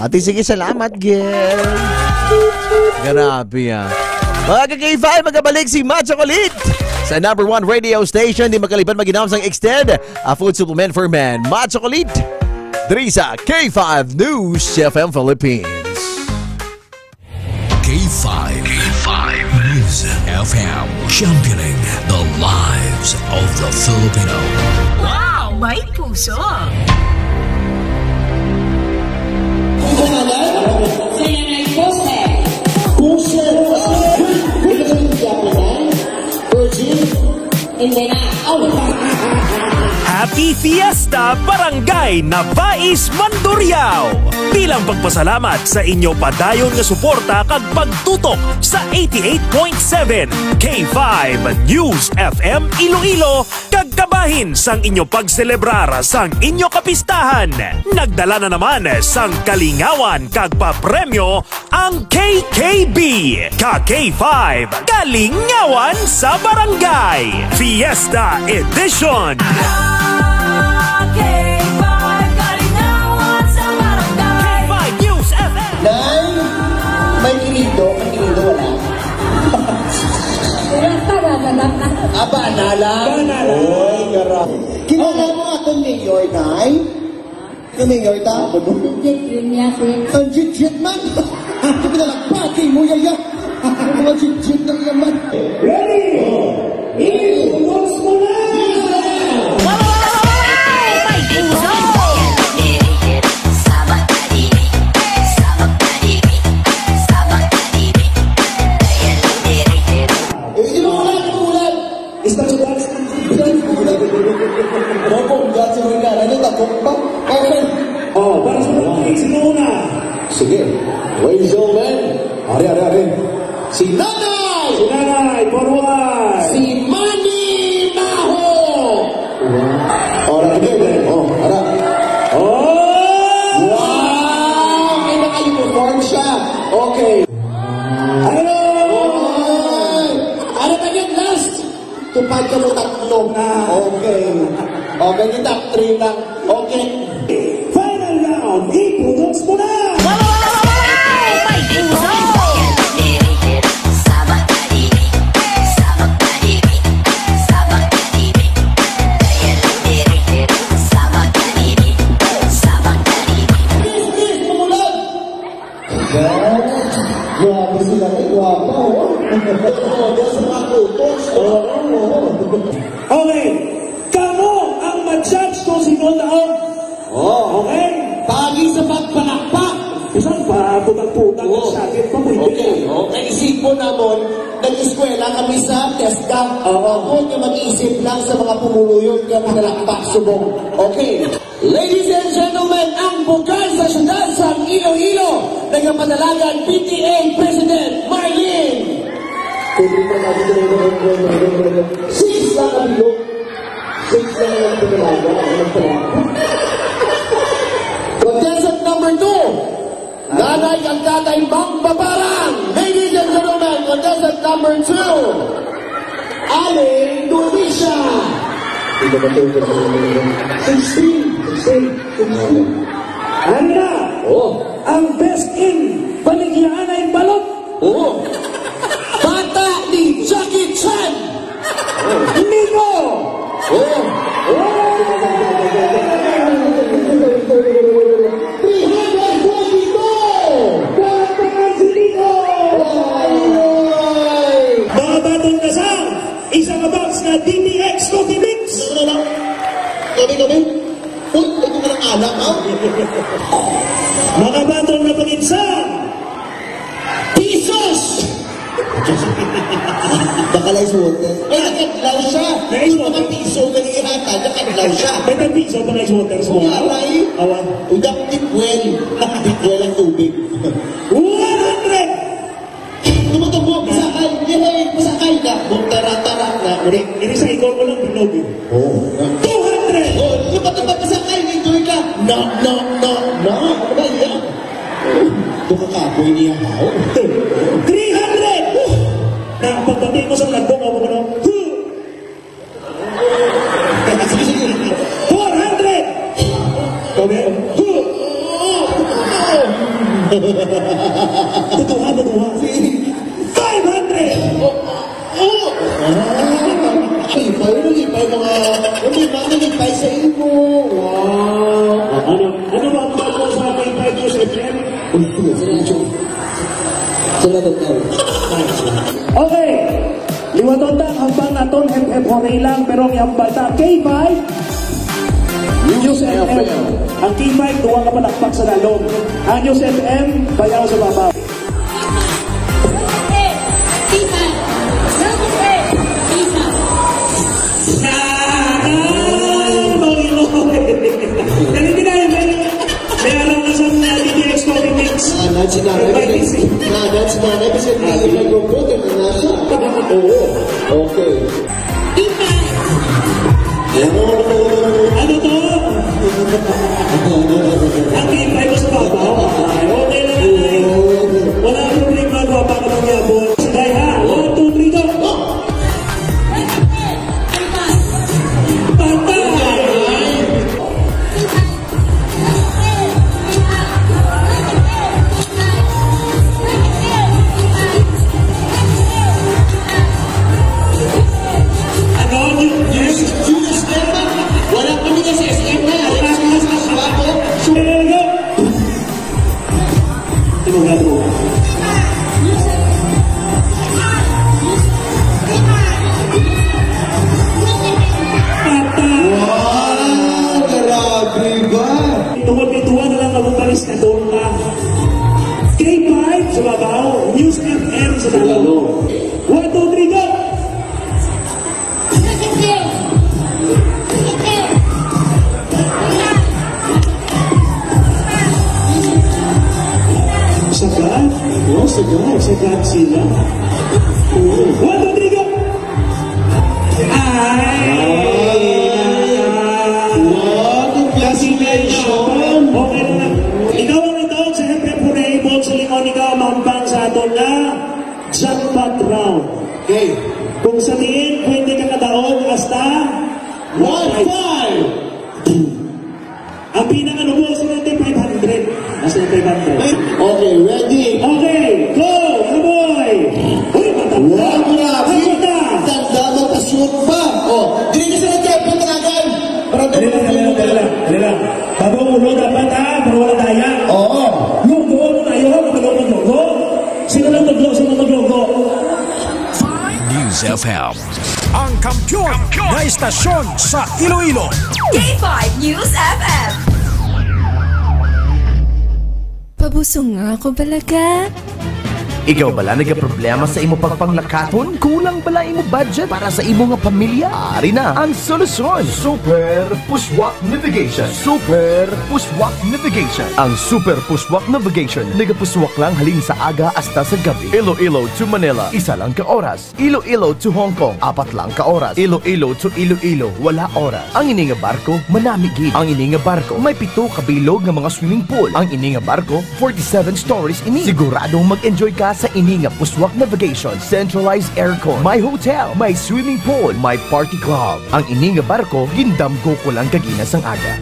Ate, sige, salamat, girl. Grabe, ah. Mga ka-K five, magabalik si Machocolate sa number one radio station. Di makalipan mag-inom sang Extend, a food supplement for men. Machocolate, diri sa K five News F M Philippines. K five, K five News F M, championing the lives of the Filipino. Wow! May puso! Ang pangalan? Sa nanay ko, sir. Puso. Virgin. Hindi na. Oh. Happy Fiesta, Barangay Nabais, Mandurriao! Bilang pagpasalamat sa inyo padayon nga suporta kag pagtutok sa eighty-eight point seven K five News F M Iloilo, kag kabahin sang inyo pagselebrar sang inyo kapistahan, nagdala na naman sang kalingawan kag papremyo ang K K B, ka K five, Kalingawan sa Barangay, Fiesta Edition. K five, Kalingawan sa Barangay. K five News F M. Nay, may kinido, may kinido, wala. Wala pa, wala na. Ah, bana lang? Bana lang. Oy, gara. Kilala mo atong mayor, Nay? Kami nga ita. Jit-jit, yun niya, si Ang jit-jit man. Ito pinalakpakin mo, yaya. Mga jit-jit na naman. Ready? Ibulos mo na! Eh, ibulos mo na, ibulos mo na. Basta sa dance, dance mo na. Opo, dance mo na. Ano, takot pa? Okay. Oh, para sa mga kids, sino una? Sige. Ladies and gentlemen. Ari, ari, ari. Si Nanay! Si Nanay, forward! Si Manny Maho! Wow. Oh, nag-, oh, ara. Oh! Wow! May naka-uniform siya. Okay. Hello! Oy! Ano ba yun? Last! Tupad ka mo tatlo. Ah. Okay. Okay, yung top three lang. Okay. Final round, ibulos mo na! Please, please, tumulan! Grabe sila, may gwapa, oh. Oo, doon sa mga kutos. Oo, oo. Okay. Kamo ang ma-judge kung sino taon. Oh. Okay? Pagi sa pagpalakpak. Isang pa, putang-putang, oh, sabi pa mo, okay, hindi. Okay, isipon namon, nag-eskwela kami sa TESDA. Oo. Ako nga mag-iisip lang sa mga pumuluyon nga pinalakpak subong. Okay. Ladies and gentlemen, ang bugay sa siyudad sa Iloilo, nagapadalagan P T A President Marlene. Six lang ang bilog. Six lang ang pinalaga. Ang pinalaga. Contestant number two. Nanay kag tatay magpaparang. Ladies and gentlemen, contestant number two, Aling Dulisa. Hindi ba ito? Sixteen. Sixteen. Sixteen. Ano na? Oh. Ang best in baligyaanay balot. Oo. Bata ni Jackie Chan. Nino. Oo. Three hundred forty-two. Bata si Nino. Mga baton na sa isa ka box nga D T X Coffee Mix. Kami, kami. Uy, ito ka ng alak, ha? Mga baton na pangitsa. Pisos! Baka lang sa water. Ay, nakadlaw siya. Nice Yung mga one. Piso na ihatag, nakadlaw siya. May tag piso pa nga sa water sa Wala, mga. Ray. Awan. Uy, dak-, deep well. Deep well ang tubig. One hundred! Tumutubo, pasakay. Yehey, pasakay na. Mong tara-tara na. Uri. Ini sa ikaw mo lang bilog eh. Oh. Two hundred! Oh, yung patupad, pasakay, enjoy ka. No, no, no, no. Ano ba yan? Ito ka kapoy niya, how? Three hundred! Na, pagbati mo sa nagbo, ako ko na, huh! Four hundred! Okay? Tutuha, tutuha. Five hundred! Lipay, lipay, mga, lipay, mga lipay sa imo. Wow. Ano, ano ba ang bago sa K five News F M? Uy, sige, sige, sige. Salamat, Kyle. Okay. Liwaton ta ang hambal naton, hep, hep, hooray lang, pero ang hambal ta, K five, News F M. Ang K five, duha ka palakpak sa lalom. Ang News F M, bayaw sa babaw. Dali, dali, dali. May alam na sa mga D T X Coffee Mix. Ah, that's not everything. Ah, that's not everything. Ah, di nag-robot, ano na siya? Oo. Okay. Ano to? Ang K five sa babaw. Ay, okay lang, okay. Wala ang problema, gwapa ka mangyabon. Sige, ha? One, two, three, go! Patay! Ano? Yes, yes, yes. Wala kami sa S M na. Wala kami sa S M na. Sumagot. Tumugado. Patay. Wow, grabe ba? Tungod kay duha na lang ang vocalist na doon pa. K five sa babaw, News F M sa lalo. One, two, three, go! Sagad? Oh, sagad. Sagad sila. One, two, three, go! Ay! Wow, congratulations! Okay na. Ikaw ang nagdaog sa Hep Hep Hooray, Bolt sa Limon, ikaw ang mahambal sa aton nga jackpot round. Okay. Kung sa diin, pwede ka kadaog hasta one five. Ang pinakanubo sa natin, five hundred. Nasa five hundred. Okay, ready? Okay, go! Ano, boy? Uy, matanda. Wow, grabe. Matanda. Tanda, magpasyon pa. Oh, dili ka sa nagkapit natin. Para Dali lang, dali lang, dali lang, dali lang. Bago ulo dapat, ha? Para wala daya. Oo. Lugo, ano tayo? Kapag lugo, lugo. Sino lang maglugo? Sino maglugo? News F M. Ang kampiyon na istasyon sa Iloilo. K five News F M. Pabusong nga ako, balaga. Ikaw bala nagaproblema sa imo pagpanglakaton? Kulang bala imo budget para sa imo nga pamilya? Ari na ang solusyon. Super Puswak Navigation. Super Puswak Navigation. Ang Super Puswak Navigation nagapuswak lang halin sa aga hasta sa gabi. Iloilo to Manila, isa lang ka oras. Iloilo to Hong Kong, apat lang ka oras. Iloilo to Iloilo, wala oras. Ang ini nga barko, manami gid. Ang ini nga barko, may pito ka bilog nga mga swimming pool. Ang ini nga barko, forty-seven stories ini. Siguradong mag-enjoy ka sa ini nga puswak navigation, centralized aircon, may hotel, may swimming pool, may party club. Ang ini nga barko, gindamgo ko lang kagina sang aga.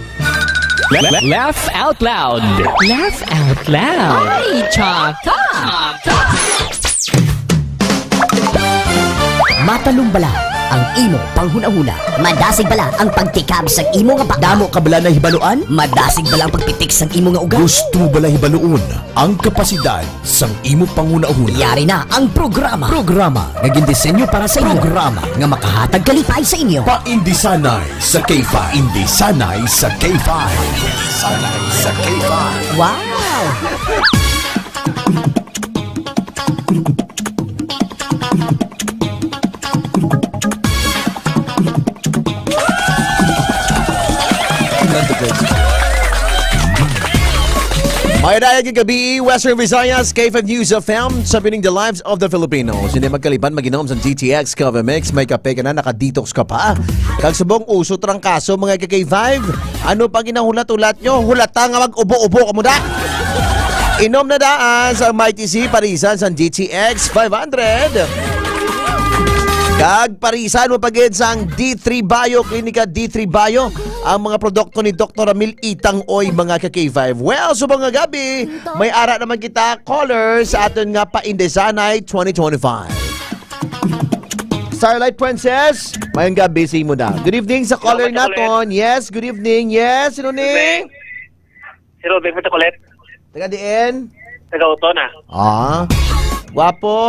Laugh out loud. Laugh out loud. Ay, chaka! Matalong bala ang imo panghunahuna. Madasig bala ang pagtikab sa imo nga baka. Damo ka bala nahibaluan? Madasig bala ang pagpitik sa imo nga ugat. Gusto bala hibaluon ang kapasidad sang imo panghunahuna. Yari na ang programa. Programa nga gindisenyo para sa inyo. Programa nga makahatag kalipay sa inyo. Paindisanay sa K five. Indisanay sa K five. Indisanay sa K five. Wow! Maayong gabi, Western Visayas, K five News F M, championing the lives of the Filipinos. Hindi magkaliban, mag-inom sa D T X Coffee Mix, may kape ka na, naka-detox ka pa. Kag subong uso trangkaso, mga ka-K five. Ano pa ginahulat-hulat nyo? Hulata nga mag-ubo-ubo ka mo da. Inom na daan sa Mighty C, parisan sa D T X five hundred. Kag parisan mo pa gid sang D three Bio, Klinika D three Bio, ang mga produkto ni Doktor Ramil Itang Oy, mga ka-K five. Well, subong nga gabi, may ara naman kita caller sa aton nga Paindesanay twenty twenty-five. Starlight Princess, mayong gabi sa imo na. Good evening sa caller Salamat, Kulit. naton. Yes, good evening. Yes, sino ni? Good evening. Si Roderick Matakulit. Taga diin? Taga Uton, ah. Ah. Guwapo?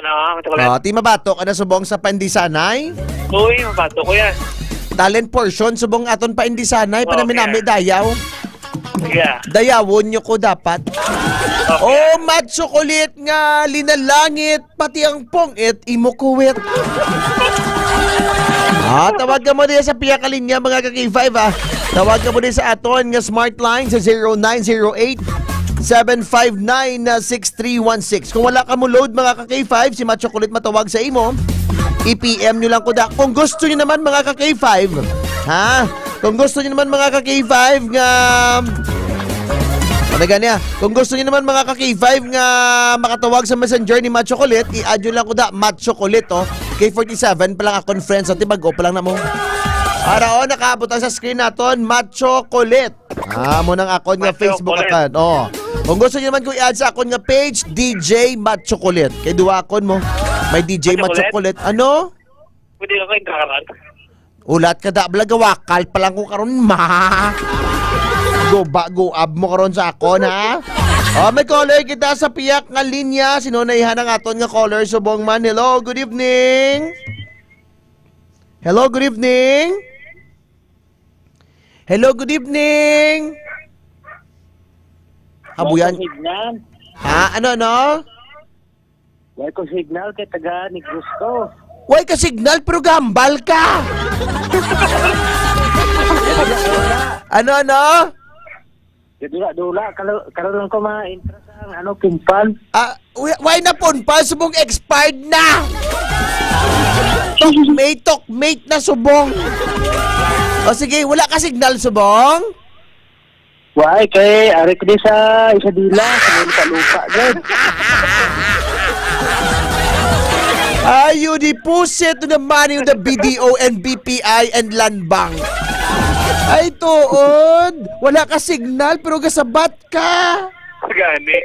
Ano, Matakulit? Ah, ti mabato ka na subong sa Paindisanay? Uy, mabato ko yan. Talent portion, subong aton Paindisanay, Oh, panami-nami, yeah. dayaw. Yeah. Dayawon nyo ko dapat. Okay. Oh, Macho Kulit nga linalangit, pati ang pungit, imo kuwit. Ah, tawag ka mo diya sa piyakalinya, mga ka-K five, ah. Tawag ka mo diya sa aton nga smart line sa zero nine zero eight, seven five nine, six three one six. Kung wala ka mo load, mga ka-K five, si Macho Kulit matawag sa imo. I-P M nyo lang ko da. Kung gusto nyo naman, mga ka-K five, ha? Kung gusto nyo naman, mga ka-K five, nga, ano gani, ah? Kung gusto nyo naman, mga ka-K five, nga makatawag sa messenger ni Macho Kulit, i-add nyo lang ko da, Macho Kulit, oh. K forty-seven pa lang akong friends, at bag-o pa lang na mo. Ara, oh, nakaabot ang sa screen naton, Macho Kulit. Ah, mo nang akon nga Macho Facebook Kulit. account. Oh. Kung gusto nyo naman ko i-add sa akon nga page, D J Macho Kulit. Kay duwa akon mo. May D J Macho Macho Kulit. Kulit. Ano? Pwede ka kayo kakaran? Ulat ka da, bala, gawakal pa lang ko karon, ma. Guba, guab mo karon sa akon, ha? Oh, may caller kita sa piyak nga linya. Sino na ihan ang aton nga caller? Subong man. Hello, good evening. Hello, good evening. Hello, good evening. Habuyan. Wala ko signal. Ha? Ano, ano? Wala ko signal kay taga Negros ko. Wala ka signal pero gambal ka. Ano, ano? Dula-dula, kalo-, karon lang ko ma-entra sa ang, ano, Pimpan. Ah, wi-, why na Pimpan? Subong expired na. Talkmate, talkmate na subong. O sige, wala ka signal subong? Why? Kay ari ko di sa Isabela, sa may lupa-lupa, gud. Ayo, deposit na money on the B D O and B P I and Land Bank. Ay, tuod. Wala ka signal, pero gasabat ka. Gani.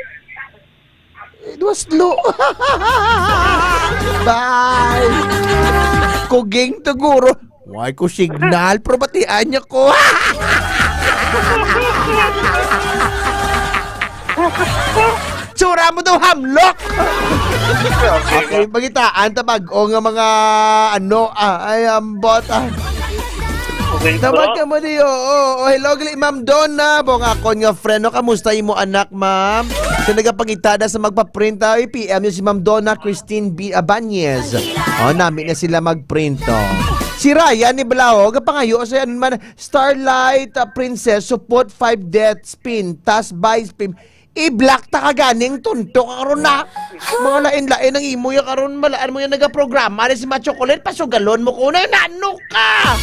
It was low. Bye. Kuging tuguro. Why ko signal? Pero batian niya ko. Tsura mo daw, hamlok. Okay, okay, pangitaan ta bag-o nga mga, ano, ah, ay, ambot, ah. Okay, Tawag bro. ka mo di, oo. Oh, hello, gali, Ma'am Donna. Bong akon nga friend, no? Kamusta imo anak, ma'am? Sa nagapangitada sa magpaprint, ah, i-P M niyo si Ma'am Donna Christine B. Abanez. Oh, nami na sila magprint, oh. Si Ryan ni Blaho, kapangayo sa yan man, Starlight, ah, Princess, support five deaths, pin, tas buy, pin. I-block ta ka ganing tunto ka karon na. Mga lain-lain ang imo ya karon, malaan mo yan nagaprograma ni si Macho Kulit, pasugalon mo ko na, nano ka?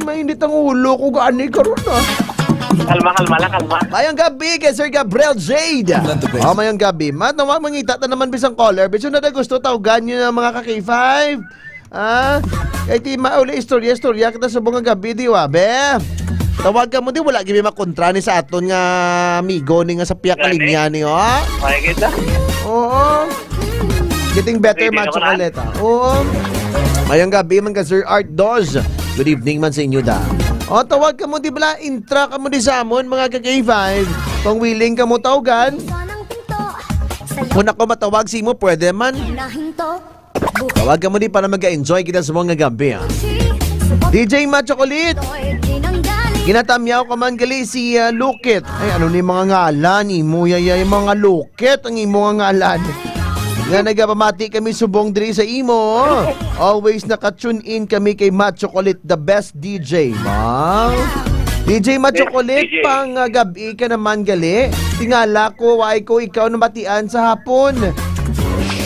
Mainit ang ulo ko gani karon na. Kalma, kalma lang, kalma. Mayang gabi kay Sir Gabriel Jade. Love the best. Oh, mayang gabi. Mat, nawa, mangita ta naman bisang caller. Bisyo na da gusto tawgan niyo ng mga ka-K five. Ah, kay ti mauli istorya-istorya kita subong nga gabi, di ba, be? Tawag ka mo, di wala gyud makontra ni sa aton nga amigo ni nga sa piyak Gani? Linya ni, oh. May kita. Oo. Getting better, Pwede Macho naman, ah. Coleta. Oo. Mayong gabi man ka, Sir Art Dos. Good evening man sa inyo, da. O, tawag ka mo, di bala, intra ka mo di sa amon, mga ka K five. Kung willing ka mo tawagan, kung ako matawag si mo, pwede man. Tawag ka mo di para mag-enjoy kita sa mga gabi, ah. D J Macho Coleta. Ginatamyaw ka man gali si, ah, Lukit. Ay, ano ni mga ngalan ni mo, yayay, mga Lukit. Ket ang imo nga ngalan. Nga nagapamati kami subong diri sa imo. Always naka-tune in kami kay Matt Chocolate, the best D J. Wow. D J Matt Yes, Chocolate, D J. Pang, ah, gabi ka naman gali. Tingala ko, why ko ikaw nabatian sa hapon?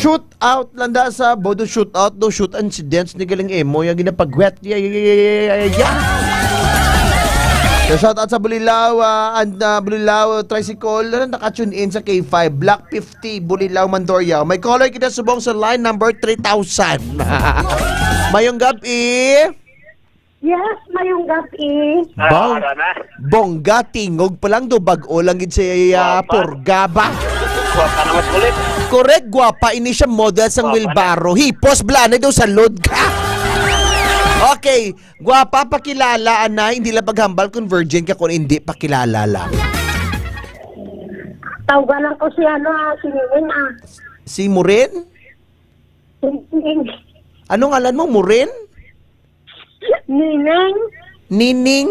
Shoot out lang da sa bodo, shoot out do, shoot incidents ni galing emo, yung ginapagwet. Yeah, yeah, yeah, yeah, yeah, yeah, yeah. So, shout out sa Bulilao, ah, and, ah, Bulilao Tricycle, na naka-tune in sa K five, Block fifty, Bulilao, Mandurriao. May caller kita subong sa line number three thousand. Mayong gabi. Yes, mayong gabi. Ah, Bong-, ano na? Bongga, tingog pa lang do, bag-o lang gid siya, ah, Guwapa. Purga ba? Guwapa na mas ulit. Correct, guwapa. Ini siya model sang Guwapa na. Wheelbarrow. Hipos, blanay daw sa load ka. Okay, guwapa, pakilala, anay. Hindi lang paghambal kung virgin ka, kung hindi, pakilala lang. Tawgan lang ko si ano, ah, si Nining, ah. Si Murin? Si Nining. Anong ngalan mo, Murin? Nining. Nining.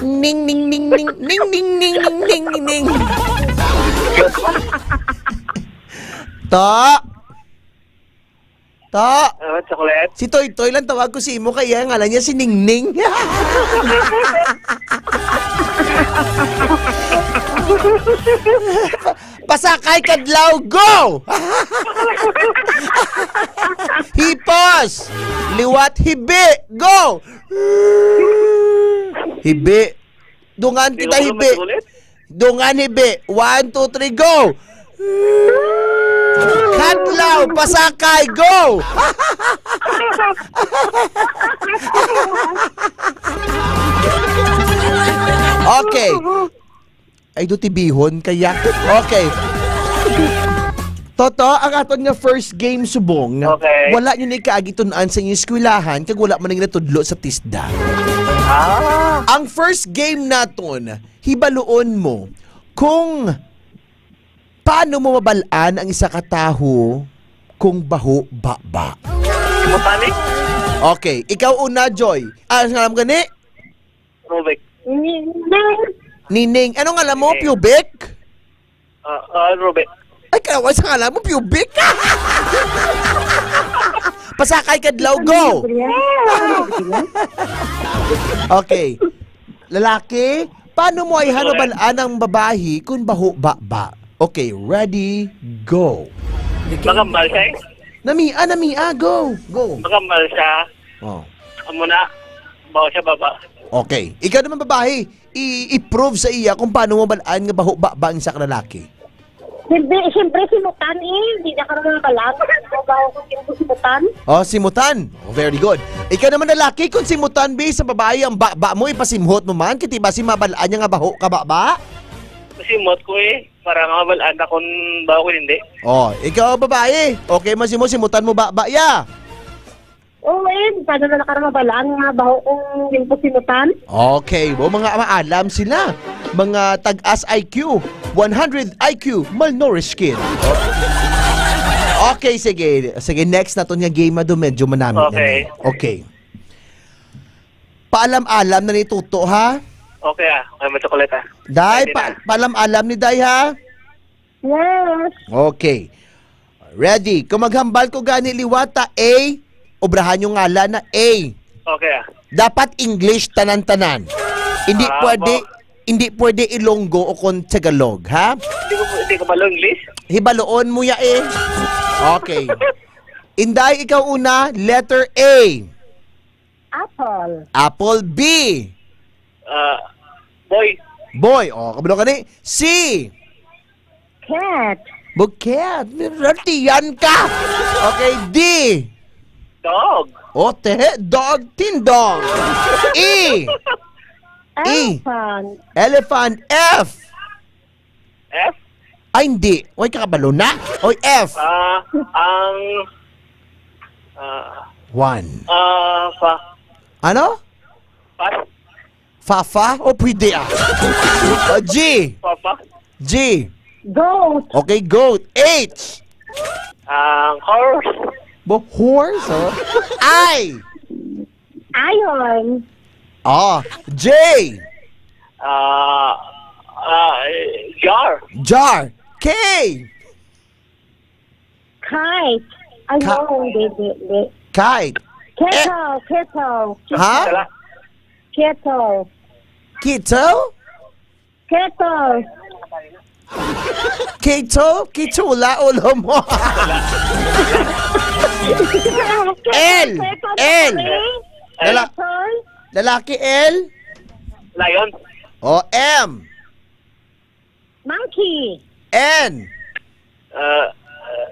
Ning, ning, ning, ning. Ning, ning, ning, ning, ning, ning. Ta. Ta. Oh, chocolate. Si Toy Toy lang tawag ko si imo kaya ngalan niya si Ningning. Pasakay kadlaw, go! Hipos! Liwat, hibi! Go! Hibi. Dungan kita, hibi. Dungan, hibi. One, two, three, go! Kadlaw, pasakay, go! Okay. Ay, do tibihon kaya. Okay. Toto, ang aton nga first game subong, okay, wala nyo ni kaagi tun-an sa inyong eskwelahan kag wala man nang natudlo sa TESDA. Ah. Ang first game naton, hibaluon mo kung paano mo mabal-an ang isa ka tawo kung baho baba. Simutani? Okay, ikaw una, Joy. Ah, ang alam gani? Rubik. Nining. Nining. Anong alam mo? Nining. Pubic? Ah, ah, Rubik. Ay, kalawa sa alam mo, pubic. Pasakay kadlaw, go. Okay. Lalaki, paano mo ay Lalaki. Hanabalaan ang babahi kung baho baba? Okay, ready, go. Magambal siya eh. Namia, namia, go, go. Magambal siya. Oh. Amo na, baho siya baba. Okay. Ikaw naman, babae, i-, i-prove sa iya kung paano mo balaan nga baho baba ang isa ka lalaki. Hindi, siyempre, simutan eh. Hindi na ka naman balaan. Baho ko yung simutan. Oh, simutan. Oh, very good. Ikaw naman, lalaki, kung simutan, bi, sa babae, ang baba mo, ipasimhot mo man, kiti ba si mabalaan niya nga baho ka baba? Simot ko eh. Para nga mabalaan na kung baho ko hindi. Oh, ikaw, babae, okay man si mo, simutan mo baba, ya? Oo, eh, paano na nakara mabalaan nga baho kong ginpasimutan? Okay, bo, mga maalam sila. Mga tag-as I Q, one hundred I Q, malnourished kid. Okay, sige. Sige, next na to nga game, ado medyo manami na Okay. ni. Okay. Paalam-alam na ni Tuto, ha? Okay, ah. Okay, may chocolate, ah. Day, Ready pa-, na. Paalam-alam ni Day, ha? Yes. Okay. Ready. Kung maghambal ko gani liwata, A, obrahan yung ngalan na A. Okay, ah. Dapat English, tanan-tanan. Hindi Ah, pwede, bo- hindi pwede Ilonggo o kon Tagalog, ha? Hindi ko, hindi ko pala English. Hibaloon mo ya, eh. Okay. Inday, ikaw una, letter A. Apple. Apple. B. Ah, boy. Boy. Oh, kabalo ka ni. C. Cat. Buket. Ratiyan ka. Okay, D. Dog. O, te, dog, tindog. E. E. Elephant. Elephant. F. F? Ay, hindi. Way kakabalo na. Oy, F. Ah, ang, ah, One. Ah, fa. Ano? Pass. Fafa? O, pwede, ah. Ah, G. Papa. G. Goat. Okay, goat. H. Ang horse. Bo, horse, oh. I. Iron. Oh, J. Ah, ah, jar. Jar. K. Kite. Ay, Ka- no, hindi, hindi, hindi. Kite. Kettle, kettle. Ha? Dala. Kettle. Kettle? Kettle. Kettle? Kettle? La, ulo mo. L. Kettle, L. Kettle. Lala-, lalaki, L. Lion. O, M. Monkey. N. Uh, uh,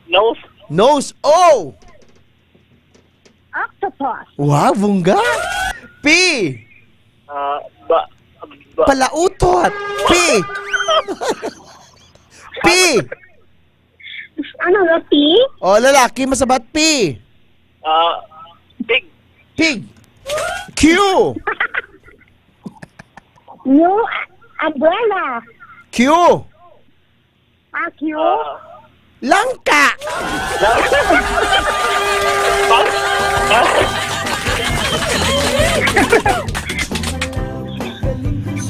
nose. Nose. O. Octopus. Wow, bungga. P. Uh, ba, ba. Palautot. P. P. Ano na, P? O, lalaki, masabat, P. Ah, pig. Pig. Q. Q, umbrella. Q. Ah, Q. Ah. Langka. Langka.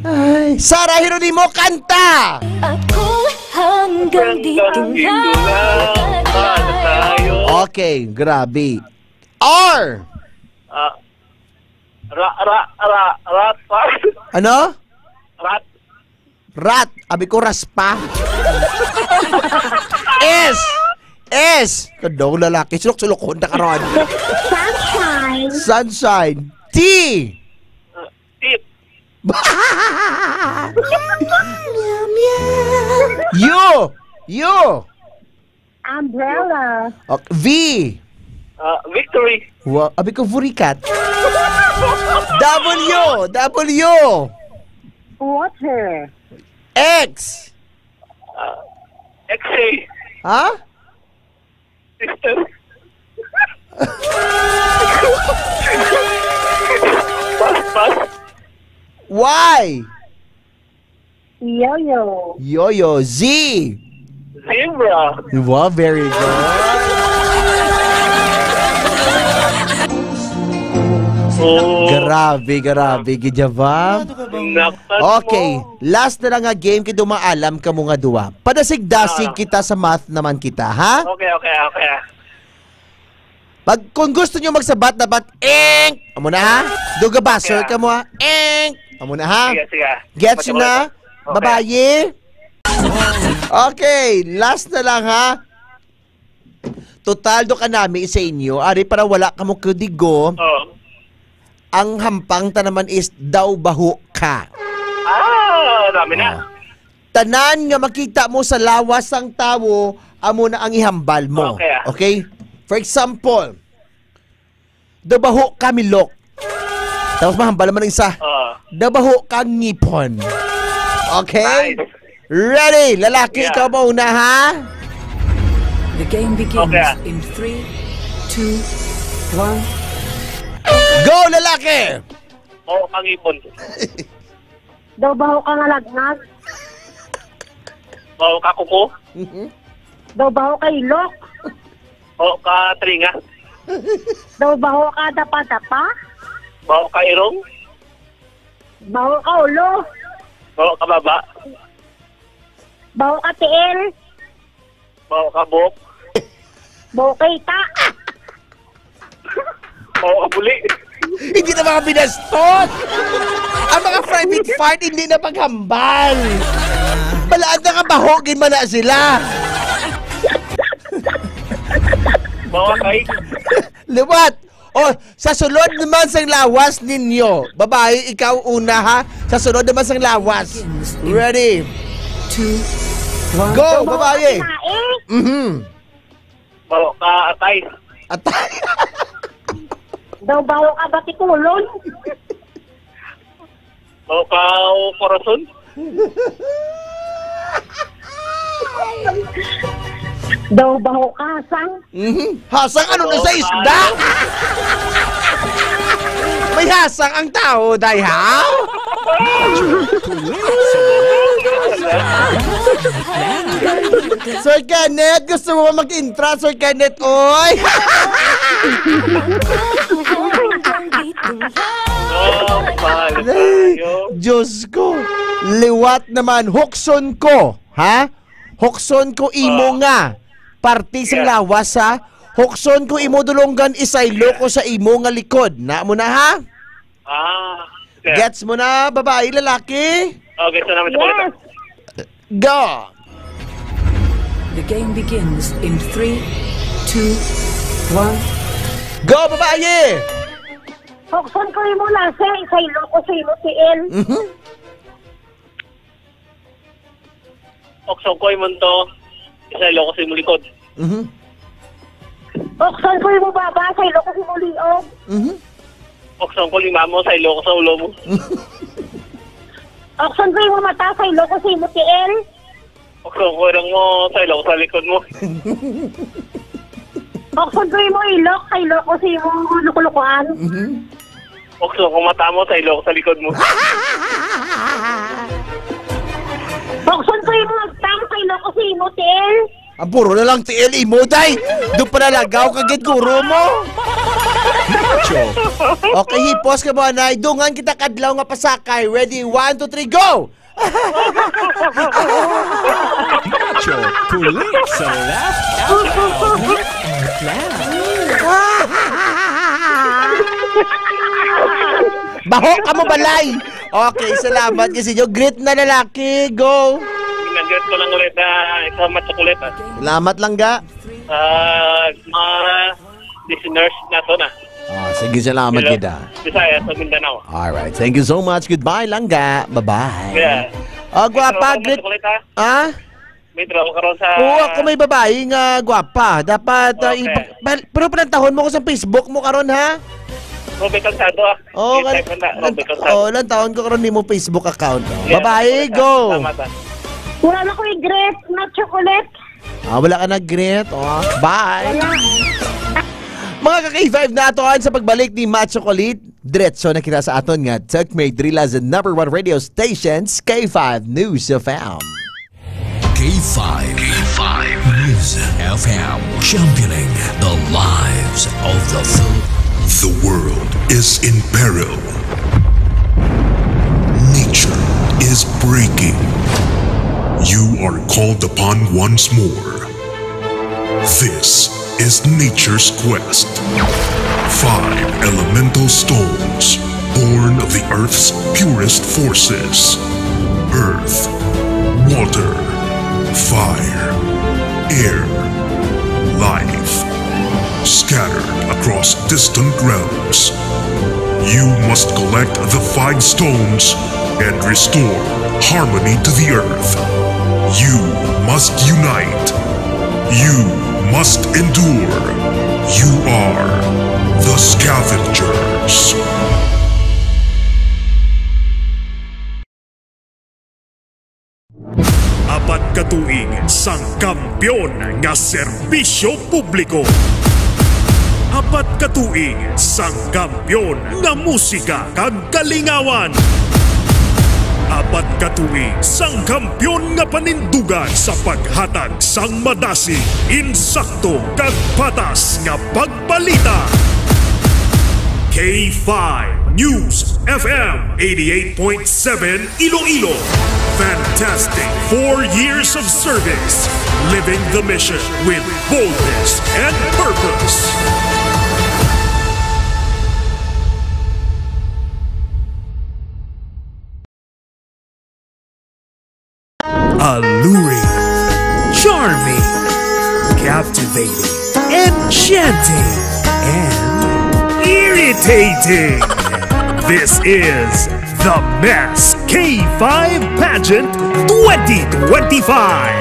Ay, Sarah Geronimo, kanta! Ako hanggang dito lang, para tayo. Okay, grabe. R. Ah, ra, ra, ra, rat, pa. Ano? Rat. Rat. Abi ko, raspa. S. S. Kadong lalaki. Sulok-sulok, Honda ka ron. Sunshine. Sunshine. T. Ah, tit. U. U. Umbrella. Ok, V. Ah, victory. Wa-, abi ko, vurikat. W, W. Water. X. Ah, X-ray. Ha? Sister. Pass, pass. Y. Yoyo. Yoyo. Z. Zebra. Wow, very good. Oh. Grabe, grabe, gid ya ba? Naktas mo. Okay, last na lang nga game, kay dumaalam kamo nga duwa. Padasig-dasig Ah. kita, sa math naman kita, ha? Okay, okay, okay. Pag, kung gusto nyo magsabat, dapat, ink! Amo na, ha? Duga ba, sir, Okay. kamo, ha? Ink! Amo na, ha? Sige, sige. Gets nyo na? Matukoy ko. Okay. Babayi? Okay, last na lang, ha? Total, do ka nami sa inyo. Ari, para wala kamo kudigo. Oo. Ang hampang ta naman is daw baho ka. Ah, dami na. Ah. Tanan nga makita mo sa lawas sang tawo, amo na ang ihambal mo. Okay, ah. Okay? For example, daw baho ka milok. Tapos mahambal naman ang isa. Ah. Daw baho ka ngipon. Okay? Nice. Ready? Lalaki, Yeah. ikaw mauna, ha? The game begins Okay, ah. in three, two, one. Go, lalaki! Oo, kangipon. Daw baho ka nga lagnat. Baho ka kuko. Mhm. Daw baho ka ilok. Baho ka talinga. Daw baho ka dapa-dapa. Baho ka irong. Baho ka ulo. Baho ka baba. Baho ka tiil. Baho ka buhok. Baho ka ita. Baho ka buli. Hindi na mga binastos. Ang mga private part, hindi na paghambal. Balaan na nga baho, gid man na sila. Baho ka cake. Liwat. Oh, sa sulod naman sang lawas ninyo. Babayi, ikaw una, ha? Sa sulod naman sang lawas. Ready? Two, one. Go, babayi. Baho ka kinain. Mhm. Baho ka atay. Atay. Daw baho ka batikulon. Baho ka o korason? Daw baho ka, sang. Mhm. Hasang ano na sa isda? May hasang ang tao, day, ha? Sir Kenneth, gusto mo ba mag-intra, Sir Kenneth? Oy! Oh, mahal Ay, tayo. Diyos ko. Liwat naman. Hukson ko. Ha? Hukson ko imo Ah. nga. Parte sang Yeah. lawas, ha? Hukson ko imo dulonggan, isaylo ko sa imo nga likod. Na mo na, ha? Ah, sir. Gets mo na, babae, lalaki? Oh, gets na namin sa balita. Yes. Go! The game begins in three, two, one. Go, babae! Hukson ko imo lasa, isaylo ko sa imo tiil. Mhm. Okson ko imong to, isaylo ko sa imong likod. Mhm. Okson ko imong baba, isaylo ko sa imong liog. Mhm. Okson ko lima mo, isaylo ko sa ulo mo. Okson ko imong mata, isaylo ko sa imong tiil. Okson ko lang mo, isaylo ko sa likod mo. Okson ko imong ilok, isaylo ko sa imong lukulukuan. Mhm. Okson ko mata mo, isaylo ko sa likod mo. Okson ko imong agtang, isaylo ko sa imo tiil. Ang puro na lang tiil imo, day. Doon pa nalagaw ka gid, guro mo. Macho. Okay, hipos ka mo, anay. Dungan kita kadlaw nga pasakay. Ready? One, two, three, go! Macho, kulit sa laugh out loud. Baho ka mo, balay! Okay, salamat kasi inyo. Greet na, lalaki. Go! Nag-greet ko lang ulit, ah, isa, Macho Kulit, ah. Salamat lang, ga. Ah, mga listeners nato na. Ah, sige, salamat, Hello. Gid, ah. Bisaya sa Mindanao. Alright. Thank you so much. Goodbye, langga. Bye-bye. Yeah. Ah, gwapa, Hello, great. Kulit, ha? Ah? May trabaho ka ron sa Oo, ako may babae nga gwapa. Dapat, ah, Okay. ipa-, bal-, pero panantahon mo ko sa Facebook mo karon, ha? Robby Calzado, ah. Oo, Yung kan-, type na, kan-, Robby Calzado. Oo, lang taon ko karon nimo Facebook account. Yeah, Babae, Kulit, ha? Go. Salamat, ah. Wala na ko i-greet, Macho Kulit. Ah, wala ka nag-greet? Oh, bye! Mga ka-K five, nato sa pagbalik ni Macho Kulit, diretso na kita sa aton nga Tagmay Drila, the number one radio stations, K five News F M. K five, K five News F M, championing the lives of the Phil- The world is in peril. Nature is breaking. You are called upon once more. This is nature's quest. Five elemental stones, born of the earth's purest forces. Earth, water, fire, air, life. Scattered across distant realms. You must collect the five stones and restore harmony to the earth. You must unite. You must endure. You are the Scavengers. Apat ka tuig sang kampiyon nga serbisyo publiko. Apat ka tuig sang kampiyon nga musika kag kalingawan. Apat ka tuig sang kampiyon nga panindugan sa paghatag sang madasig, insakto, kag patas nga pag- Balita. K five News F M eighty-eight point seven Iloilo. Fantastic four years of service. Living the mission with boldness and purpose. Alluring, charming, captivating, enchanting, and irritating. This is the Best K five Pageant twenty twenty-five.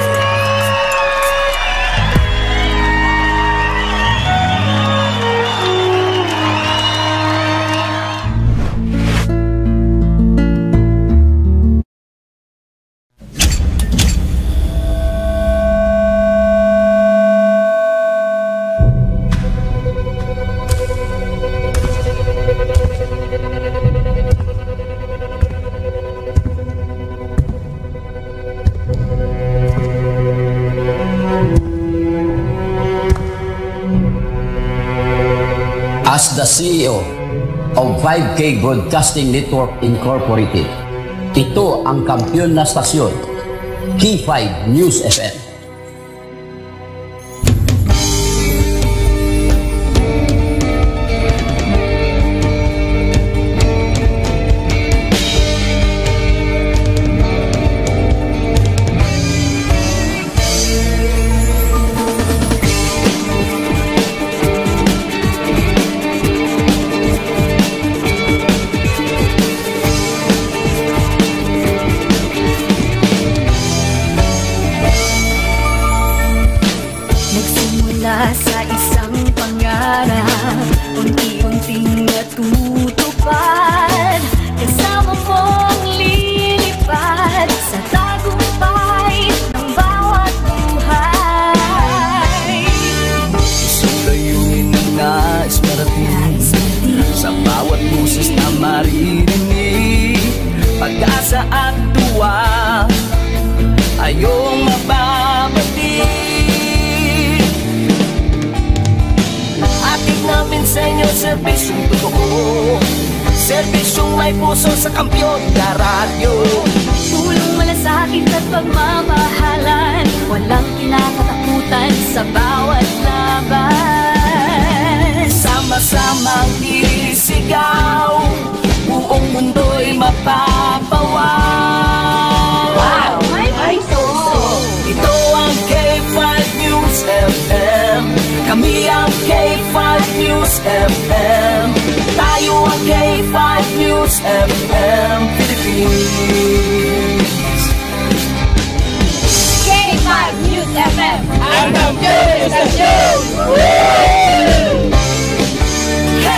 C E O of five K Broadcasting Network Incorporated. Ito ang kampiyon na stasyon, K five News F M. Nagsimula sa isang pangarap, unti-unting natutupad. Kasama mong lilipad sa tagumpay ng bawat buhay. Isang layunin na nais marating, sa bawat boses na maririnig, pag-asa at duwa, ayong mababati. Hatid namin sa inyo serbisyong totoo, serbisyong may puso sa kampiyon na radyo. Tulong, malasakit at pagmamahalan, walang kinakatakutan sa bawat laban. Sama-samang isigaw, buong mundo'y mapapawaw. Wow! May puso! Ito ang K five News F M. Kami ang K five News F M. Tayo ang K five News F M Philippines. K five News F M. Ang kampiyon sa show! Hey!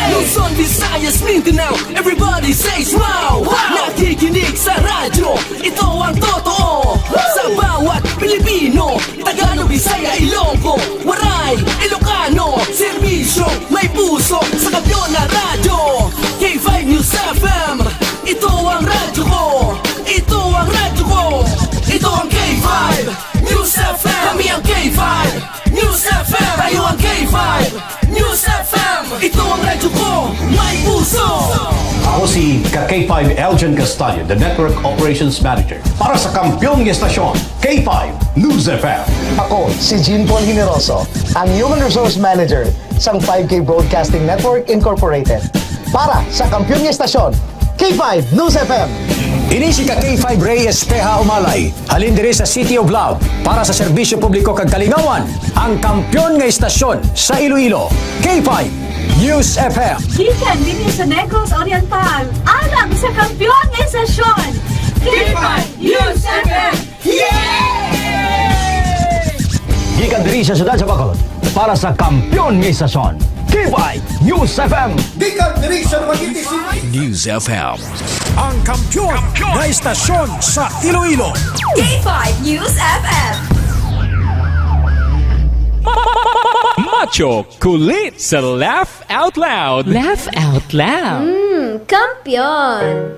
Luzon, Visayas, Mindanao, everybody says wow! Wow! Nakikinig sa radyo, ito ang totoo. Sa bawat Pilipino, Tagalog, Bisaya, Ilonggo, Waray, Ilocano, serbisyo, may puso, sa kampiyon na radyo. K five News F M, ito ang radyo ko. Ito ang radyo ko. Ito ang K five News F M. Kami ang K five News F M. Tayo ang K five News F M. Ito ang radyo ko. May puso. Ako si ka K five Elgin Castaño, the Network Operations Manager para sa kampiyon nga estasyon, K five News F M. Ako si Jean Paul Generoso, ang Human Resource Manager sang five K Broadcasting Network Incorporated. Para sa kampiyon nga estasyon, K five News F M. Ini si ka K five Ray Espeha Umalay, halin diri sa City of Love, para sa serbisyo publiko kag kalingawan, ang kampiyon nga estasyon sa Iloilo, K five News F M. Gikan dinhi sa Negros Oriental, alang sa kampiyon nga estasyon, K five News F M. Yay! Gikan diri sa siyudad sa Bacolod, para sa kampiyon nga estasyon, K five News F M. Gikan diri sa Dumaguete City, News F M, ang kampiyon na estasyon sa Iloilo. K five News F M. Macho kulit sa Laugh Out Loud. Laugh Out Loud. Mm, kampiyon.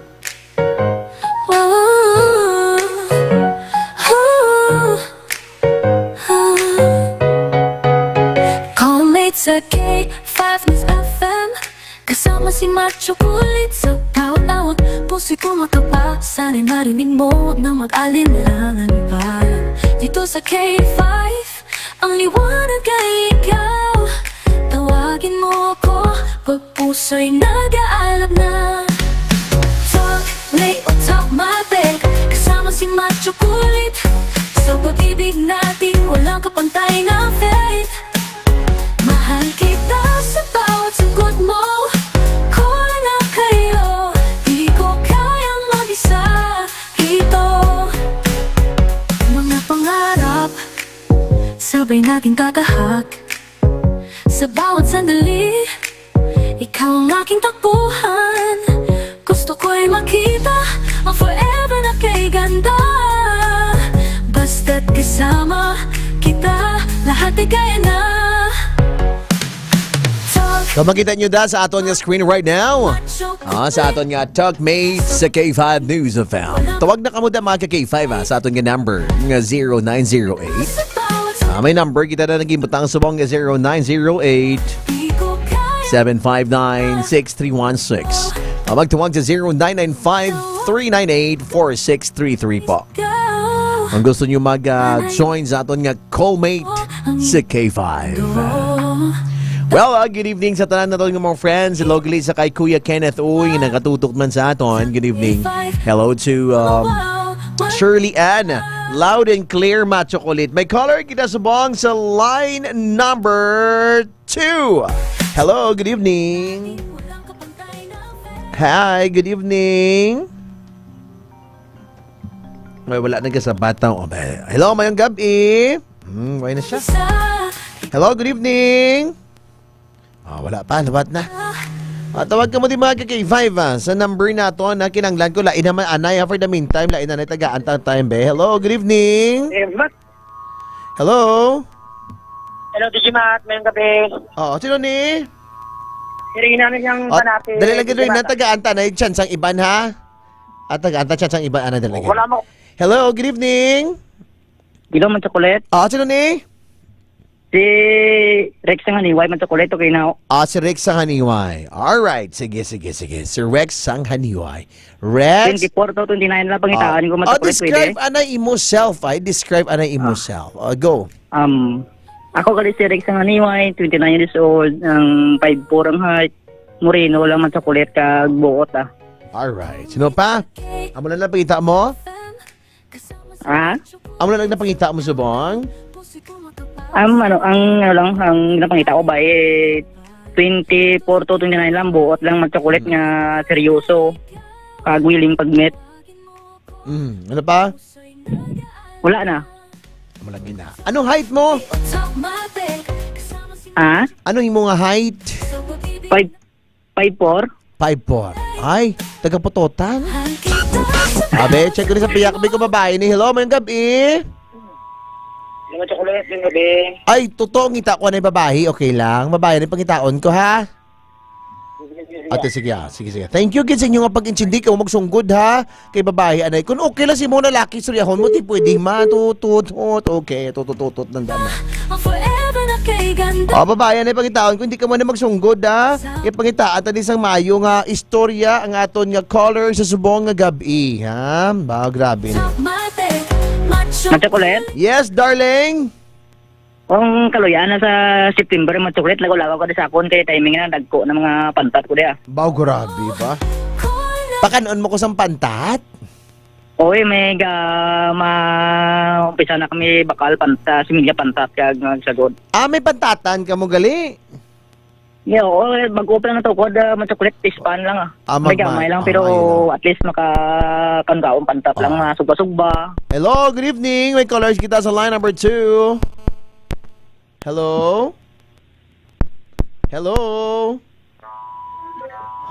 Call me sa K five News F M. Kasama si Macho Kulit sa bawat awag. Puso'y kumakaba, sana'y marinig mo, huwag nang mag-alinlangan pa. Dito sa K five, ang liwanag ay ikaw. Tawagin mo ako pag puso'y nag-aalab na. Talk late o talk my bag, kasama si Macho Kulit. Sa pag-ibig natin, walang kapantay na faith. Mahal kita sa bawat sagot mo. Kulang na kayo, di ko kayang mag-isa. Ito, mga pangarap, sabay natin tatahak. Sa bawat sandali, ikaw ang aking takbuhan. Gusto ko'y makita ang forever na kay ganda. Basta't kasama kita, lahat ay kaya na. Talk. So, makita nyo da sa aton nga screen right now. Ah, sa aton nga talkmate sa K five News F M. Tawag na kamo da, mga ka K five, ah, sa aton nga number nga zero nine zero eight. Ah, may number kita na naging butang subong nga zero nine zero eight, seven five nine, six three one six. O magtawag sa zero nine nine five, three nine eight, four six three three po. Kung gusto nyo mag-join sa aton nga Callmate sa K five. Well, ah, good evening sa tanan naton nga mga friends. Hello gali sa kay Kuya Kenneth Uy, nakatutok man sa aton. Good evening. Hello to, um, Shirley Ann. Loud and clear, Macho Kulit. May caller kita subong sa line number two. Hello, good evening. Hi, good evening. Ay, wala na ka sa bataw. O, may- Hello, mayong gabi. Hmm, why na siya? Hello, good evening. Ah, wala pa, lubat na. Ah, tawag ka mo di mga ka K five, ah, sa number nato na kinanglan ko. Lain naman, anay, ah, for the meantime, lain na tagaan ta time, be. Hello, good evening. Eh, Matt. Hello. Hello, D J Matt. Mayong gabi. Oo, sino ni? Si Rina na siyang Oh, panapit. Dali lang, D J Rina, Matt. Tagaan ta na yung chance ang iban, ha? At tagaan ta chance ang iban, ana, dali. Wala mo. Hello, good evening. Hello, Macho Kulit. Ah, sino ni? Si Rex Sanganiway, Macho Kulit, okay na. Ah, si Rex Sanganiway. Alright, sige, sige, sige. Si Rex Sanganiway. Rex? Twenty-four to twenty-nine lang pangitaan Ah. ko, Macho Oh, Kulit, describe pwede? Anay imo self, ay. Describe anay imo Ah. self. Ah, go. Um, ako gali si Rex Sanganiway, twenty-nine years old, ang five four ang height, moreno lang, Macho Kulit, kag buot, ah. Alright. Sino pa? Amo na lang pangita mo? Ha? Amo na lang napangita mo subong? Ang ano, ang ano lang, ang napangita ko ba, eh, twenty-four to twenty-nine lang, buot lang, magchocolate Hmm. nga seryoso. Kag willing pag-meet. Hmm, ano pa? Wala na. Amo lang gina. Anong height mo? Ha? Ano imo nga height? Five, five four. Five four. Ay, taga Pototan. Abe, check ko rin sa piyak. May ko babae ni. Hello, mayong gabi. Mga chocolate, mayong gabi. Ay, totoo, ngita ko na yung babae. Okay lang. Babae na yung pangitaon ko, ha? Ate, sige, ah. Sige, sige. Thank you, gid, sa inyo nga pag-intindi. Kung magsunggod, ha? Kay babae, anay. Kung okay lang si mo na laki, suryahon mo, di pwede, ma. Tutut, tut. Okay, tutut, tut, tut, nandang na. Ang forever na kay ganda. Oh, babae, anay, pangitaon. Kung hindi ka mo na magsunggod, ha? Kay pangitaan, tani sang maayo nga istorya ang aton nga caller sa subong nga gabi, ha? Ba, grabe na. Macho Kulit? Yes, darling. Kung kaluya na sa September, Macho Kulit, lagaw-lagaw ka di sa akon, kay timing na, dagko na mga pantat ko di, ah. Baw, grabe ba? Pakanon mo ko sang pantat? Oy, may ga-, ma-, umpisa na kami bakal panta-, similya pantat kag nagsagod. Ah, may pantatan ka mo gali? Yeah, oo, eh, bago pa lang ito, kuwan, ah, Macho Kulit, fish pan lang, ah. Ah, may gamay lang, pero at least maka-, kan kaon pantat lang, ah, sugba-sugba. Hello, good evening. May callers kita sa line number two. Hello? Hello?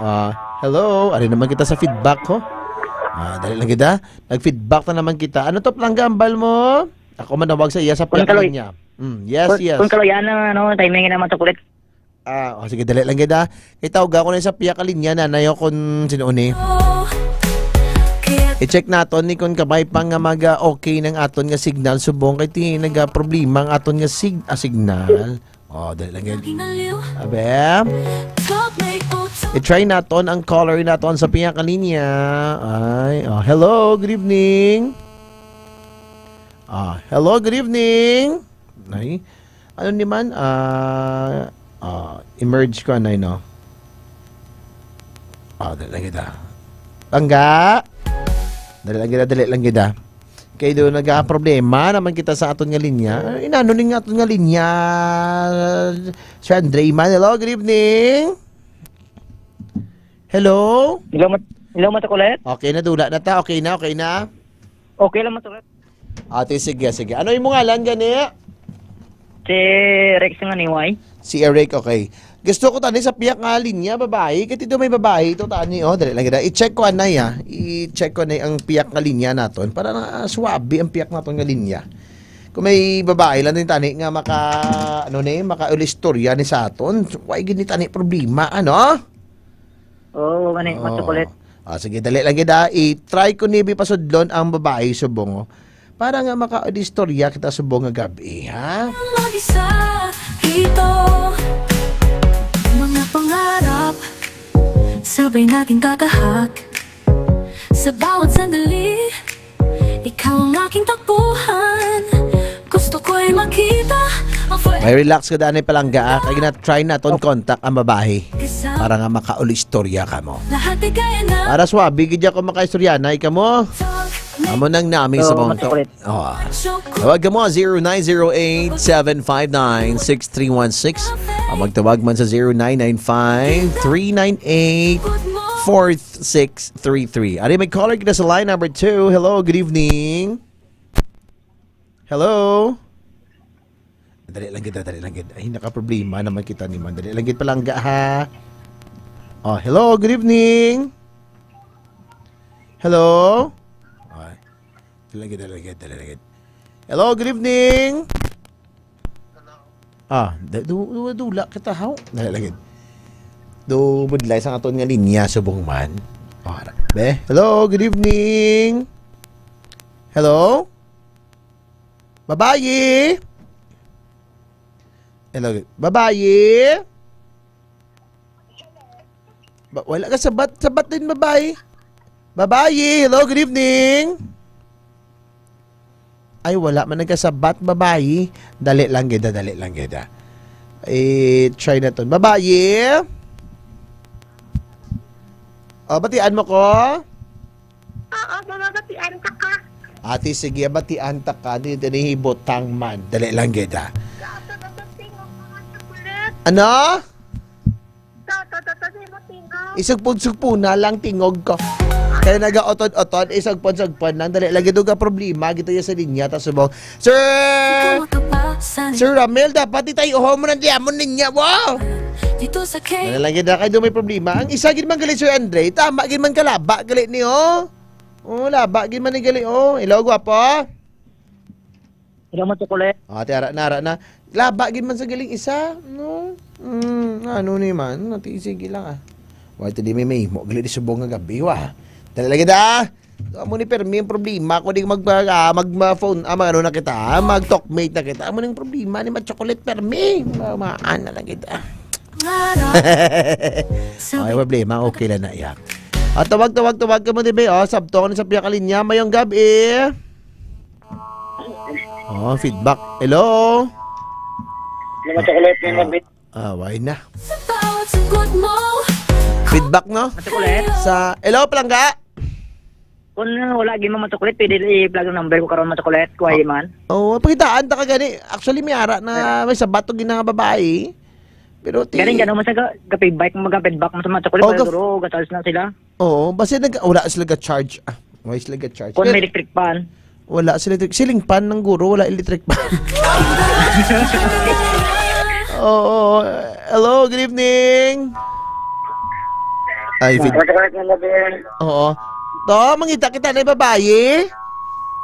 Ah, hello? Ari naman kita sa feedback, ho? Ah, dali lang kita. Nag-feedback na naman kita. Ano to, Plangga, ambal mo? Ako manawag sa iya sa Kung kaloy-, niya. Mm, yes, kung, yes. Kung kaloyan na, ano, timing naman sa kulit. Ah, oh, sige, dali lang gid, ah. Kay tawag ako na sa piyak ka linya, nanay, o kung sino ni. I-check naton ni kung kabay pa nga mag, ah, okay ng aton nga signal subong kay ti naga problema ang aton nga sig-, ah, signal. Oh, dali lang gid. Abe. I-try naton ang caller naton sa piyak ka linya. Ay, oh, hello, good evening. Ah, hello, good evening. Nay, ano ni man? Ah, ah, emerge ko, anay, no? Ah, dali lang kita. Langga! Dali lang kita, dali lang kita. Kay do nagaproblema naman kita sa aton nga linya. Inano ni nga aton nga linya, Sir Andre man? Hello, good evening. Hello? Hello, Mat-, hello, Macho Kulit? Okay, nadula na ta. Okay na, okay na. Okay lang, Macho Kulit. Ate, sige, sige. Ano imong ngalan gani? Si Rex nga ni Way. Si Eric, okay. Gusto ko tani sa piyak nga linya, babae. Kay dito may babae ito tani, oh. Dali lang gid. I-check ko anay, ah. I-check ko anay ang piyak nga linya naton para na suwabe ang piyak naton nga linya. Kung may babae lang din tani nga maka, ano ni, maka-ulistorya ni sa aton, why gid ni tani problema, ano? Oo, gani, Oo. Macho Kulit. Ah, sige, dali lang gid, ah. I-try ko ni bi pasudlon ang babae subong, oh. Para nga maka-istorya kita subong nga gabi, ha? Mag-isa, ito. Mga Pangarap, sabay natin tatahak. Sa bawat sandali, ikaw ang aking takbuhan. Gusto ko'y makita ang forever. May relax ka, Danay Palangga, ah. Kaya na-try naton contact ang babae para nga makauli istorya ka mo. Lahat ay kaya na. Para swabe, gid ako makaistorya na, ikaw mo. Amo nang nami sa So, mga masakulit. Oh. Tawag ka mo, zero nine zero eight, seven five nine, six three one six. O magtawag man sa zero nine nine five, three nine eight, four six three three. Ari, may caller kita sa line number two. Hello, good evening. Hello? Dali lang kita, dali lang kita. Ay, nakaproblema naman kita ni man. Dali lang kita, Palangga, ha? Oh, hello, good evening. Hello? Oh, dali lang kita, dali lang kita, dali lang kita. Hello, good evening. Ah, da- du- du- dula kita, haw? Dali lang kita. Do budlay sa aton nga linya, subong man. Oh, ara. Be, hello, good evening. Hello? Babayi? Hello, babayi? Ba, wala ka sabat, sabat din, babayi. Babayi, hello, good evening. Ay, wala man nagkasabat, babayi. Dali lang gid, dali lang gid. I-try naton. Babayi? O, batian mo ko? Oo, mababatian ka ka. Ate, sige, batian ta ka. Di, di, hibutang man. Dali lang gid, ah. Sa, sa, sa, sa, tingog, mga chocolate. Ano? Sa, sa, sa, sa, di mo tingog. Isugpon-sugpon na lang tingog ko. Kaya nagaotod-otod, isugpon-sugpon lang. Dali lang gid, nga problema, gito ya sa linya, ta subong. Sir, Sir Ramel, dapat itay uho mo nang diamon ninya, wow! Dito sa cake. Wala lang gid na kayo may problema. Ang isa gid man gali, Sir Andre, tama gid man kalaba gali ni, oh. Oh, laba gid man ni gali, oh. Hello, gwapo. Hello, Matukule. Ah, ate, ara na, ara na. Laba gid man sa galing isa, no? Mm, ano ni man? Ate, sige lang, ah. Wa, ito di may mahimo. Gali di subong nga gabi, wa. Dali lagi da. Amo ni Permi ang problema ko, di mag, ah, mag, ah, phone, ah, mag, ano na kita, ah, mag talkmate na kita. Amo ning problema ni ma-chocolate Permi. Mamaan na lang kita. Ay, problema, okay lang na iya. Ah, tawag, tawag, tawag ka mo, di ba? Oh, sabto ni sa piyakalinya, mayong gabi. Oh, feedback. Hello? Ano, ma-chocolate ni Ah. Mabit? Ah, why na? Sa bawat sagot mo. Feedback, no? Ma-chocolate? Sa, hello, Palangga? Kung wala gid mo, ma-chocolate, pwede i-plug ang number ko karon, ma-chocolate, kuha man. Oh, pakitaan ta ka gani. Actually, may ara na, may sabat to gina nga babae. Pero ti Galing gano mo sa ga-, ga-feedback mo, ga-feedback mo sa ma-chocolate, Oh, pero gaf- guro, ga-charge na sila. Oo, basta nag-, wala sila ga-charge. Ah, wala sila ga-charge. Kung Pero may electric fan. Wala sila electric. Ceiling fan ng guro, wala electric fan. Oo. Hello, good evening. Ay, feed- Matukule nga gabi. Oo. To, mangita kita na babayi.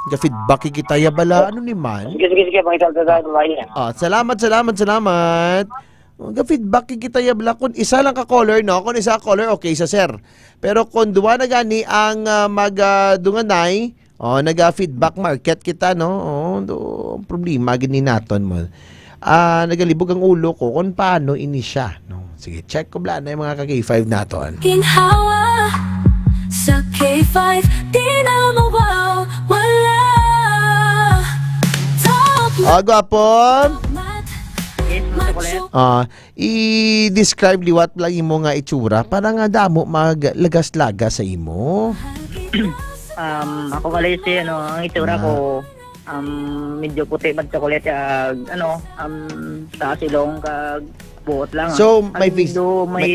Ga-feedback kita ya bala. Ano ni man? Sige, sige, sige. Pakita ko sa babayi. Ah, salamat, salamat, salamat. Ga-feedback kita ya bala. Kung isa lang ka caller, no? Kung isa ka caller, okay sa sir. Pero kung duwa na gani ang, ah, mag, ah, dunganay, oh, naga-feedback market kita, no? Oh, do, problema gid ni naton mo. Ah, nagalibog ang ulo ko kung paano ini siya, no? Sige, check ko bala na yung mga ka K five naton. Ginhawa sa K five, di na mawawala. Top Ah, gwapo. Mat. Yes, Matukule. Ah, i-describe liwat lang imo nga itsura para nga damo maglagas-lagas sa imo. Um, ako gali si, ano, ang itsura Ah. ko, um, medyo puti, ma-chocolate, ah, ano, um, taas ilong, kag buot lang, ah. So, Ang may face-, medyo may may,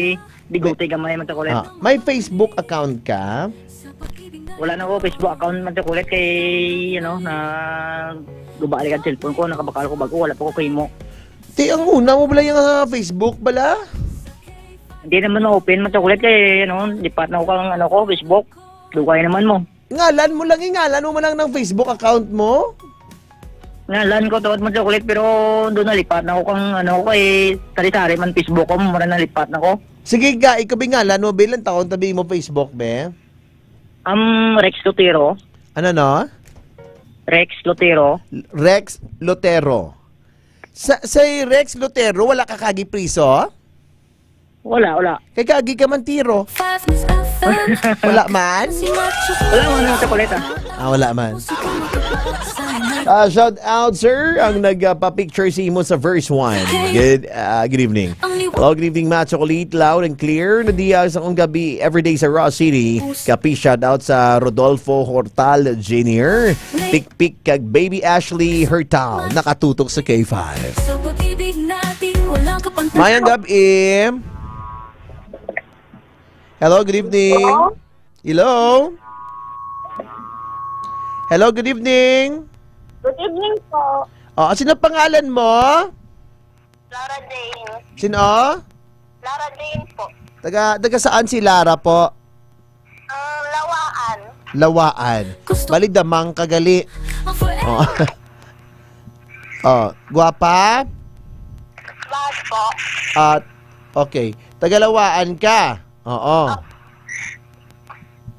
bigote may, gamay, ma-chocolate. Ah, may Facebook account ka? Wala na ko Facebook account, ma-chocolate, kay, you know, na guba ang cellphone ko, nakabakal ko bago, wala pa ko kahimo. Ti, ang una mo bala yung, ah, Facebook bala? Hindi naman na-open, ma-chocolate, kay, ano, lipat na ko kang, ano ko, Facebook. Dugay naman mo. Ngalan mo lang, eh, ngalan mo man lang ng Facebook account mo? Ngalan ko, tawad, ma-chocolate, pero doon nalipat na ko kang, ano, kay sari-sari man Facebook ko, mura nalipat na ko. Sige ga, ikaw, be, ngalan mo, be, ilang taon tabi mo Facebook, be? Um, Rex Lotero. Ano, no? Rex Lotero. Rex Lotero. Sa, sa Rex Lotero, wala ka kagi priso? Wala, wala. Kay kagi ka man tiro. Five Miss F M. Wala man? Si Macho. Wala man, Macho Colette, ah. Ah, wala man. Musika mo. Ah, shout out, sir, ang nagpa-picture sa imo sa verse one. Good, ah, good evening. Hello, good evening, Macho Colette. Loud and clear. Nadia sa akong gabi, everyday sa Ross City. Kapi, shout out sa Rodolfo Hortal Junior. Pikpik kag Baby Ashley Hertal. Nakatutok sa K five. Sa pag-ibig natin, walang kapantay. Mayang gabi. Hello, good evening. Hello? Hello? Hello, good evening. Good evening po. Oh, sino pangalan mo? Lara Jane. Sino? Lara Jane po. Taga, taga saan si Lara po? Ang Lawaan. Lawaan. Gusto Bali, damang kagali. Oh. Oh, guwapa? Bad po. At, okay. Taga Lawaan ka? Oo. Opo.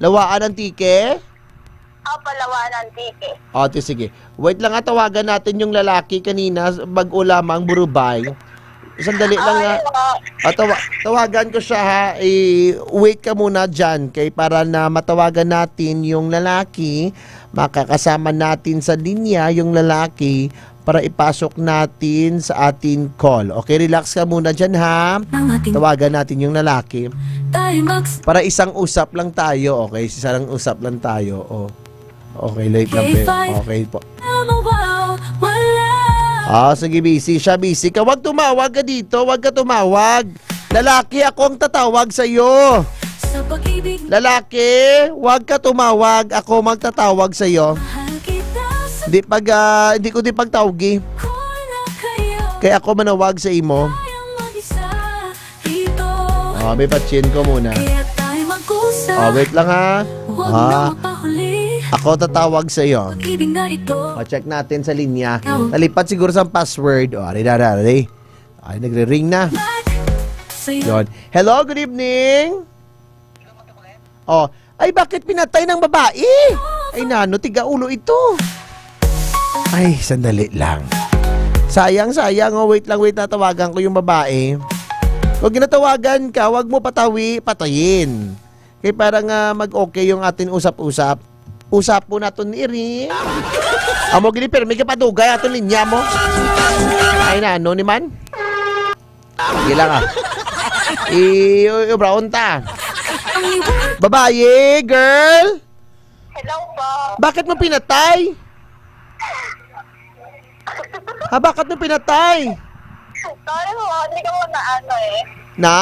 Lawaan, Antique? Opo, Lawaan, Antique. O, ti-, sige. Wait lang ha, tawagan natin yung lalaki kanina, bag-o lamang, Burubay. Sandali lang ha. Okay po. Ah, tawa-, tawagan ko siya ha. I-, wait ka muna dyan, kay para na matawagan natin yung lalaki, makakasama natin sa linya yung lalaki para ipasok natin sa ating call. Okay, relax ka muna dyan ha. Ang ating Tawagan natin yung lalaki. Tayo mag- Para isang usap lang tayo, okay? Isang usap lang tayo, oh. Okay, late na, K five. Pe. Okay po. Wow, wala. Ah, sige, busy siya, busy ka. Wag tumawag ka dito, wag ka tumawag. Lalaki, ako ang tatawag sa iyo. Sa pag-ibig. Lalaki, wag ka tumawag, ako magtatawag sa iyo. Mahal kita sa Di pag, ah, di ko di pagtawgi. Call na kayo. Kay ako manawag sa imo. Kayang mag-isa. Ito. Ah, may patsin ko muna. Kaya tayo mag-usap. Ah, wait lang, ha. Huwag Ah. na mapahuli. Ako tatawag sa iyo. Pag-ibig na ito. O, check natin sa linya. Ikaw. Nalipat siguro sa password. O, ari, ari, ari. Ay, nagre-ring na. Back. Sa'yo. Yon. Hello, good evening. Oh, ay, bakit pinatay ng babae? Ay, nano, tiga ulo ito. Ay, sandali lang. Sayang, sayang. Oh, wait lang, wait. Natawagan ko yung babae. Pag ginatawagan ka, wag mo patawi, patayin. Kay para nga mag-okay yung ating usap-usap. Usap po nato ni Iri. Amo gini, pero may kapadugay aton linya mo. Ay, nano ni man? Sige lang, ah. I-, i-, brown ta. Babayi, girl. Hello po. Bakit mo pinatay? Ha, bakit mo pinatay? Sorry po, hindi ko po na ano eh. Na?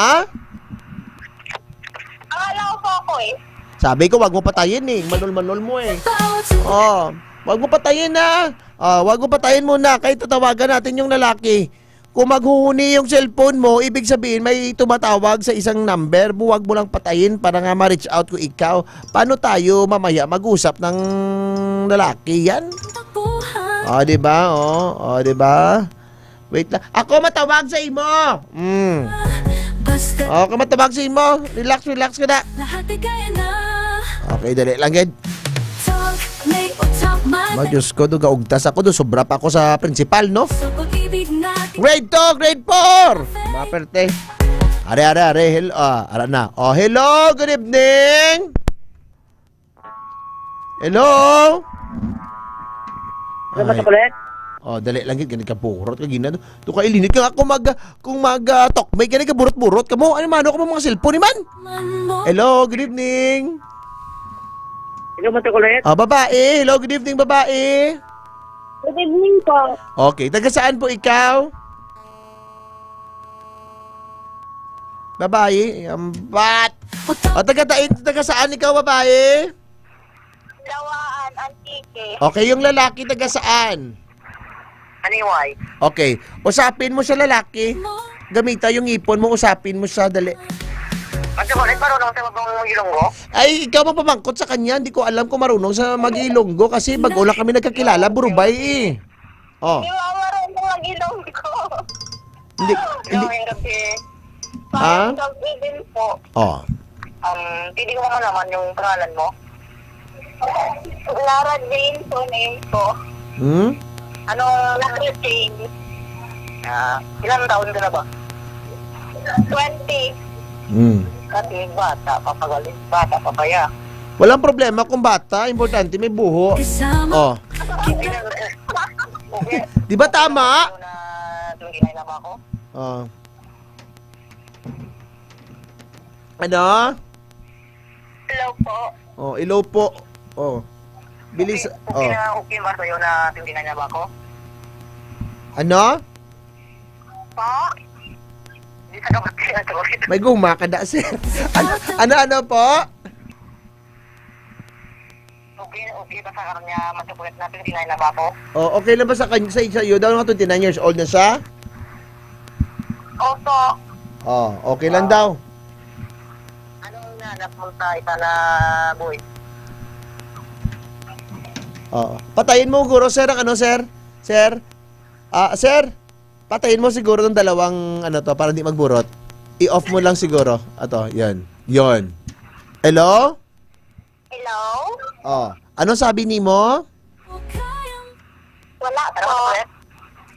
Akala ko po ako eh. Sabi ko, wag mo patayin eh. Manol-manol mo eh. Oh, wag mo patayin na. Oh, wag mo patayin muna. Kay tatawagan natin yung lalaki. Kung maghuhuni yung cellphone mo, ibig sabihin may tumatawag sa isang number. Huwag mo lang patayin para nga ma-reach out ko ikaw. Paano tayo mamaya mag-usap ng lalaki yan? Oh, di ba? Oh, oh, di ba? Wait lang. Ako matawag sa imo. Mm. Basta Oh, ako matawag sa imo. Relax, relax ka na. Lahat ay kaya na. Okay, dali lang, gid. Talk, may utak, man. Ma, Diyos ko, do gaugtas ako, do sobra pa ako sa principal, no? Sa pag-ibig natin. Grade two, grade four. Maperte. Are, are, are, hel-, ah, ara na. Oh, hello, good evening. Hello? Ano ba, Ay. Chocolate? Oh, dali lang gid, gani ka burot ka gina. To ka ilinit ka ako mag, kung mag, ah, talk, may gani ka burot-burot ka mo. Ano mano ka mo mga cellphone ni man? Hello, good evening. Hello, Ma'am Chocolate. Ah, babae. Hello, good evening, babae. Good evening po. Okay, taga saan po ikaw? Babae, ang bat. O, taga, taga, taga saan ikaw, babae? Lawaan, Antique. Okay, yung lalaki, taga saan? Aniway. Okay, usapin mo siya, lalaki. Gamita yung ipon mo, usapin mo siya, dali. Ate Colette, marunong sa mabang Ilonggo? Ay, ikaw magpamangkot sa kanya, hindi ko alam kung marunong sa mag-Ilonggo kasi bago lang kami nagkakilala, burubay eh. Oh. Di ba marunong mag-Ilonggo? Hindi, hindi. Ngayong gabi. Ha? Ngayong gabi din po. Oh. Um, pwede ko ba malaman yung pangalan mo? Lara Jane po, name ko. Hmm? Anong Lara Jane? Ah, ilang taon ka na ba? Twenty. Mm. Kasi bata pa pagaling, bata pa kaya. Walang problema kung bata, importante may buho. Oh. Di ba tama? Na twenty-nine na ba ako? Oh. Ano? Hello po. Oh, hello po. Oh. Bilis. Okay, okay Oh. na, okay ba sa'yo na twenty-nine na ba ako? Ano? Po? Di sa kapatid na to. May guma ka da, sir. Ano, ano, ano po? Okay, okay ba sa karon nga matukulit na twenty-nine na ba ako? Oh, okay lang ba sa kan-, sa, sa iyo daw nga twenty-nine years old na siya? Opo. Oh, okay lang Ah. daw. Anong nahanap mo sa isa na boy? Oo. Patayin mo guro, sir, ang ano, sir? Sir? Ah, sir? Patayin mo siguro ng dalawang ano to para di magburot. I-off mo lang siguro. Ato, yan. Yon. Hello? Hello? Oh, ano sabi nimo? Wala po.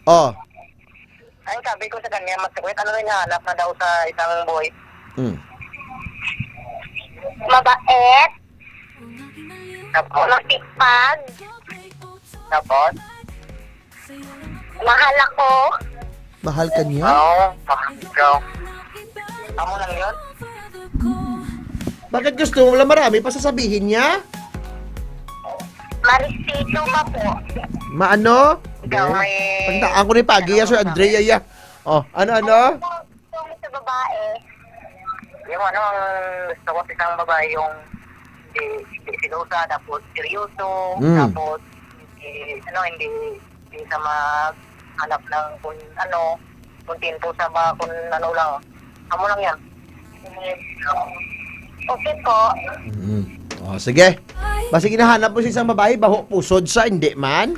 Oh. Ang sabi ko sa kanya, mas ano rin hanap na daw sa isang boy. Hmm. Mabait. Tapos? Masipag. Tapos? Mahal ako. Mahal ka niya? Oo, mahal ka. Amo lang yun. Bakit gusto mo lang marami pa sasabihin niya? Marespeto pa po. Maano? Ikaw, may Tandaan ko ni Pagi, ya, Sir Andrea, ya. Oh, ano, ano? Gusto mo sa babae? Yung ano, ang gusto ko sa isang babae, yung hindi, hindi silosa, tapos seryoso, Mm. tapos hindi, ano, hindi, hindi sa maghanap ng kung ano, kung tinto sa mga kung ano lang. Amo lang yan. Okay po. Mm. Oh, sige. Basta ginahanap mo sa isang babae, baho pusod sa, hindi man.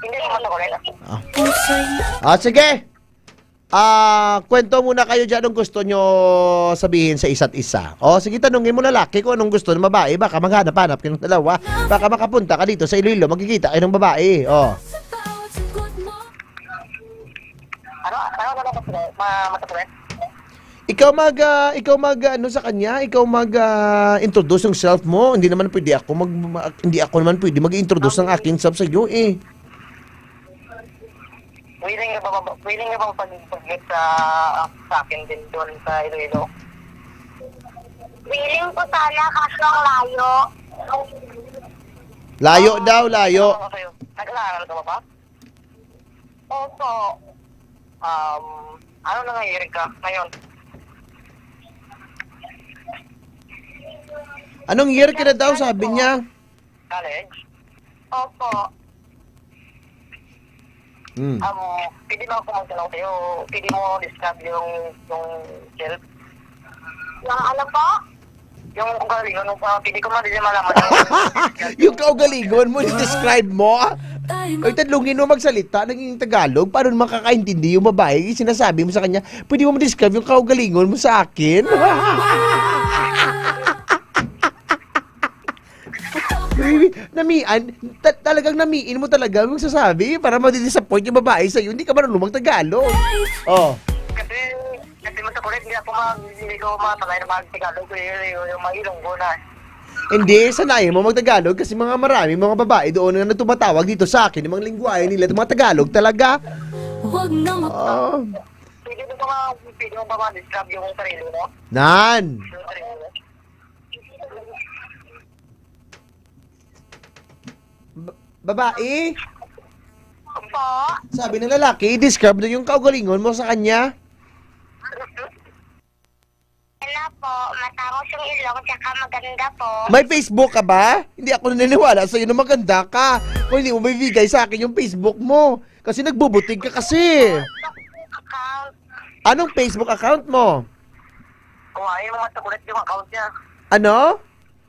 Hindi naman ako rin. Ah. Ah, sige. Ah, kwento muna kayo dyan anong gusto nyo sabihin sa isa't isa. O, sige, tanungin mo lalaki kung anong gusto ng babae. Baka maghanap-hanap kayong dalawa. Baka makapunta ka dito sa Iloilo, magkikita kayo ng babae. O. Ano? Ano na lang kasi? Ma-, matutuloy? Ikaw mag, ah, ikaw mag, ah, ano sa kanya? Ikaw mag, ah, introduce ng self mo. Hindi naman pwede ako mag, ma-, hindi ako naman pwede mag-introduce ng aking self sa iyo eh. Willing ka ba, ba, willing ka bang pag, pag-meet sa, sa akin din doon sa Iloilo? Willing po sana, kaso ang layo. Layo Ah, daw, layo. Ano ba kayo? Nag-aaral ka ba ba? Opo. Um, ano na nga year ka ngayon? Anong year ka na daw, sabi niya? College? Opo. Hmm. Um, pwede ba ako magtanong sa'yo? Pwede mo describe yung, yung self? Yung ano po? Yung kung galingon mo pa, pwede ko man din malaman yung Yung kaugalingon mo, describe mo. Oy, tadlungin mo magsalita ng Tagalog. Paano makakaintindi yung babae? Yung sinasabi mo sa kanya, pwede mo ma-describe yung kaugalingon mo sa akin? Baby, namian, ta-, talagang namiin mo talaga yung sasabi para ma-disappoint yung babae sa'yo. Hindi ka marunong mag-Tagalog. Oh. Kasi, kasi mo sa kulit, hindi ako mag-, hindi ko matangay na mag-Tagalog. Yung, yung, yung mga Ilonggo na. Hindi, sanayin mo mag-Tagalog kasi mga marami, mga babae doon na nagtumatawag dito sa akin, yung mga lingwahe nila, itong mga Tagalog talaga. Huwag na mag- Ah. Pwede mo ba, pwede mo ba ma-describe yung sarili mo? Nan! Yung sarili mo? Ba-, babae? Opo. Sabi ng lalaki, i-describe na yung kaugalingon mo sa kanya. Ano po, matangos yung ilong, tsaka maganda po. May Facebook ka ba? Hindi ako naniniwala sa'yo na maganda ka kung hindi mo bibigay sa akin yung Facebook mo. Kasi nagbubutig ka kasi. Account. Anong Facebook account mo? Kuhain mo man sa kulit yung account niya. Ano?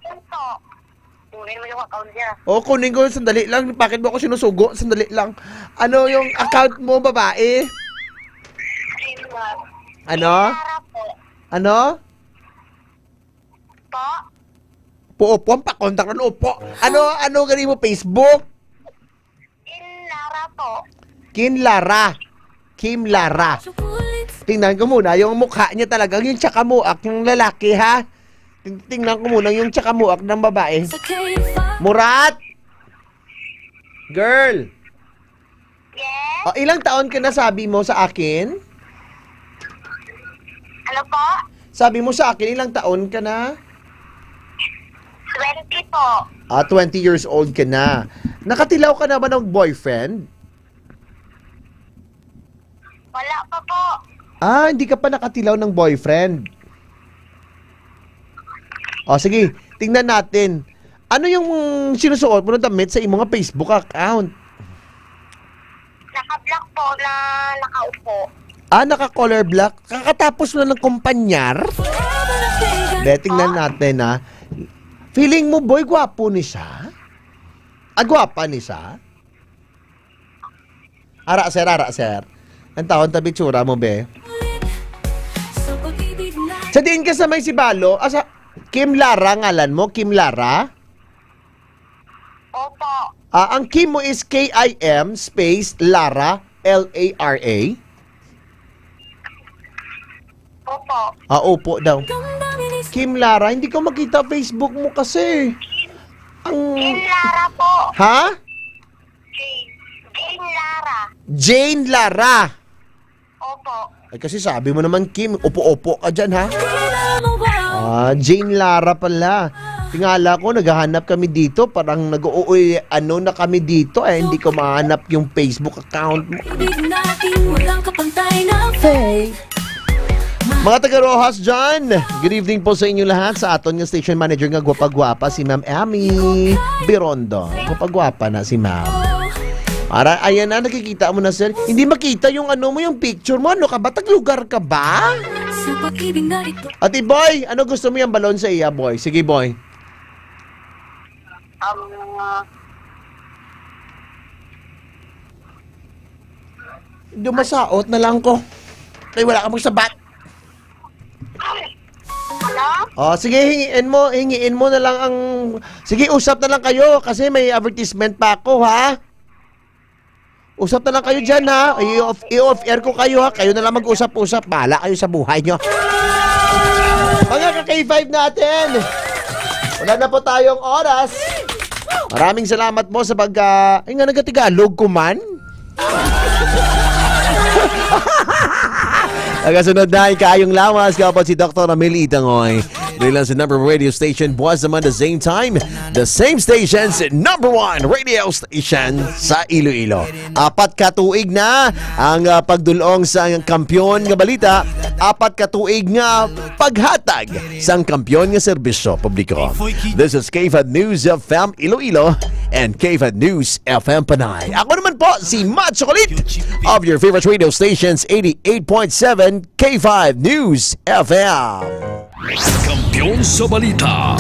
Yun po. Kunin mo yung account niya. O, kunin ko, sandali lang. Bakit mo ako sinusugo? Sandali lang. Ano yung account mo, babae? Yun po. Ano? Clara po. Ano? Po? Po, opo, ang pakontak ng opo. Ano, ano gani mo, Facebook? Kin Lara po. Kin Lara. Kim Lara. Chocolate Tingnan ko muna yung mukha niya talaga, yung tsakamuak ng lalaki, ha? Ting-, tingnan ko muna yung tsakamuak ng babae. Sa K five. Murat! Girl! Yes? Oh, ilang taon ka na, sabi mo sa akin? Ano po? Sabi mo sa akin, ilang taon ka na? Twenty po. Ah, twenty years old ka na. Nakatilaw ka na ba ng boyfriend? Wala pa po. Ah, hindi ka pa nakatilaw ng boyfriend. O, sige, tingnan natin. Ano yung sinusuot mo na damit sa imo nga Facebook account? Naka-black po na nakaupo. Ah, naka-color black? Kakatapos mo lang kumpanyar? Be, tingnan natin, ha. Feeling mo, boy, gwapo ni siya? Ah, gwapa ni siya? Ara, sir, ara, sir. Ang taon tabi tsura mo, be. Sa diin ka sa may Sibalo? Asa? Kim Lara ngalan mo? Kim Lara? Opo. Ah, ang Kim mo is K I M space Lara, L A R A? Opo. Ah, opo daw. Kim Lara, hindi ko makita Facebook mo kasi. Ang Kim Lara po. Ha? Jane. Jane Lara. Jane Lara. Opo. Ay, kasi sabi mo naman, Kim, opo-opo ka dyan, ha? Ah, Jane Lara pala. Tingala ko, naghahanap kami dito. Parang nag-uuwi, ano na kami dito. Eh, hindi ko mahanap yung Facebook account mo. Hey. Mga taga Roxas dyan, good evening po sa inyo lahat. Sa aton nga station manager nga gwapa-gwapa, si Ma'am Amy Birondo. Gwapa-gwapa na si Ma'am. Para, ayan na, nakikita mo na, sir. Hindi makita yung ano mo, yung picture mo. Ano ka ba? Taglugar ka ba? Sa pag-ibig na ito. Ate Boy, ano gusto mo yung balon sa iya, boy? Sige, boy. Um, Dumasaot na lang ko. Kay wala ka magsabat. Hello? Oh, sige, hingiin mo, hingiin mo na lang ang, sige, usap na lang kayo kasi may advertisement pa ako, ha? Usap na lang kayo dyan, ha? I-off, i-off air ko kayo, ha? Kayo na lang mag-usap-usap. Bahala kayo sa buhay nyo. Mga ka-K five natin, wala na po tayong oras. Maraming salamat po sa pag, ah, ay nga, nagatigalog ko man. Nagasunod na ang Kaayong Lawas, kapag si Doktor Ramil Itangoy. Dili lang sa number one radio station, buwas naman the same time, the same station, sa number one radio station sa Iloilo. Apat ka tuig na ang, ah, pagdulong sa kampiyon nga balita, apat ka tuig nga paghatag sang kampiyon nga serbisyo publiko. This is K five News F M Iloilo and K five News F M Panay. Ako naman po si Matt Chocolate of your favorite radio stations, eighty-eight point seven K five News F M. Kampiyon sa balita.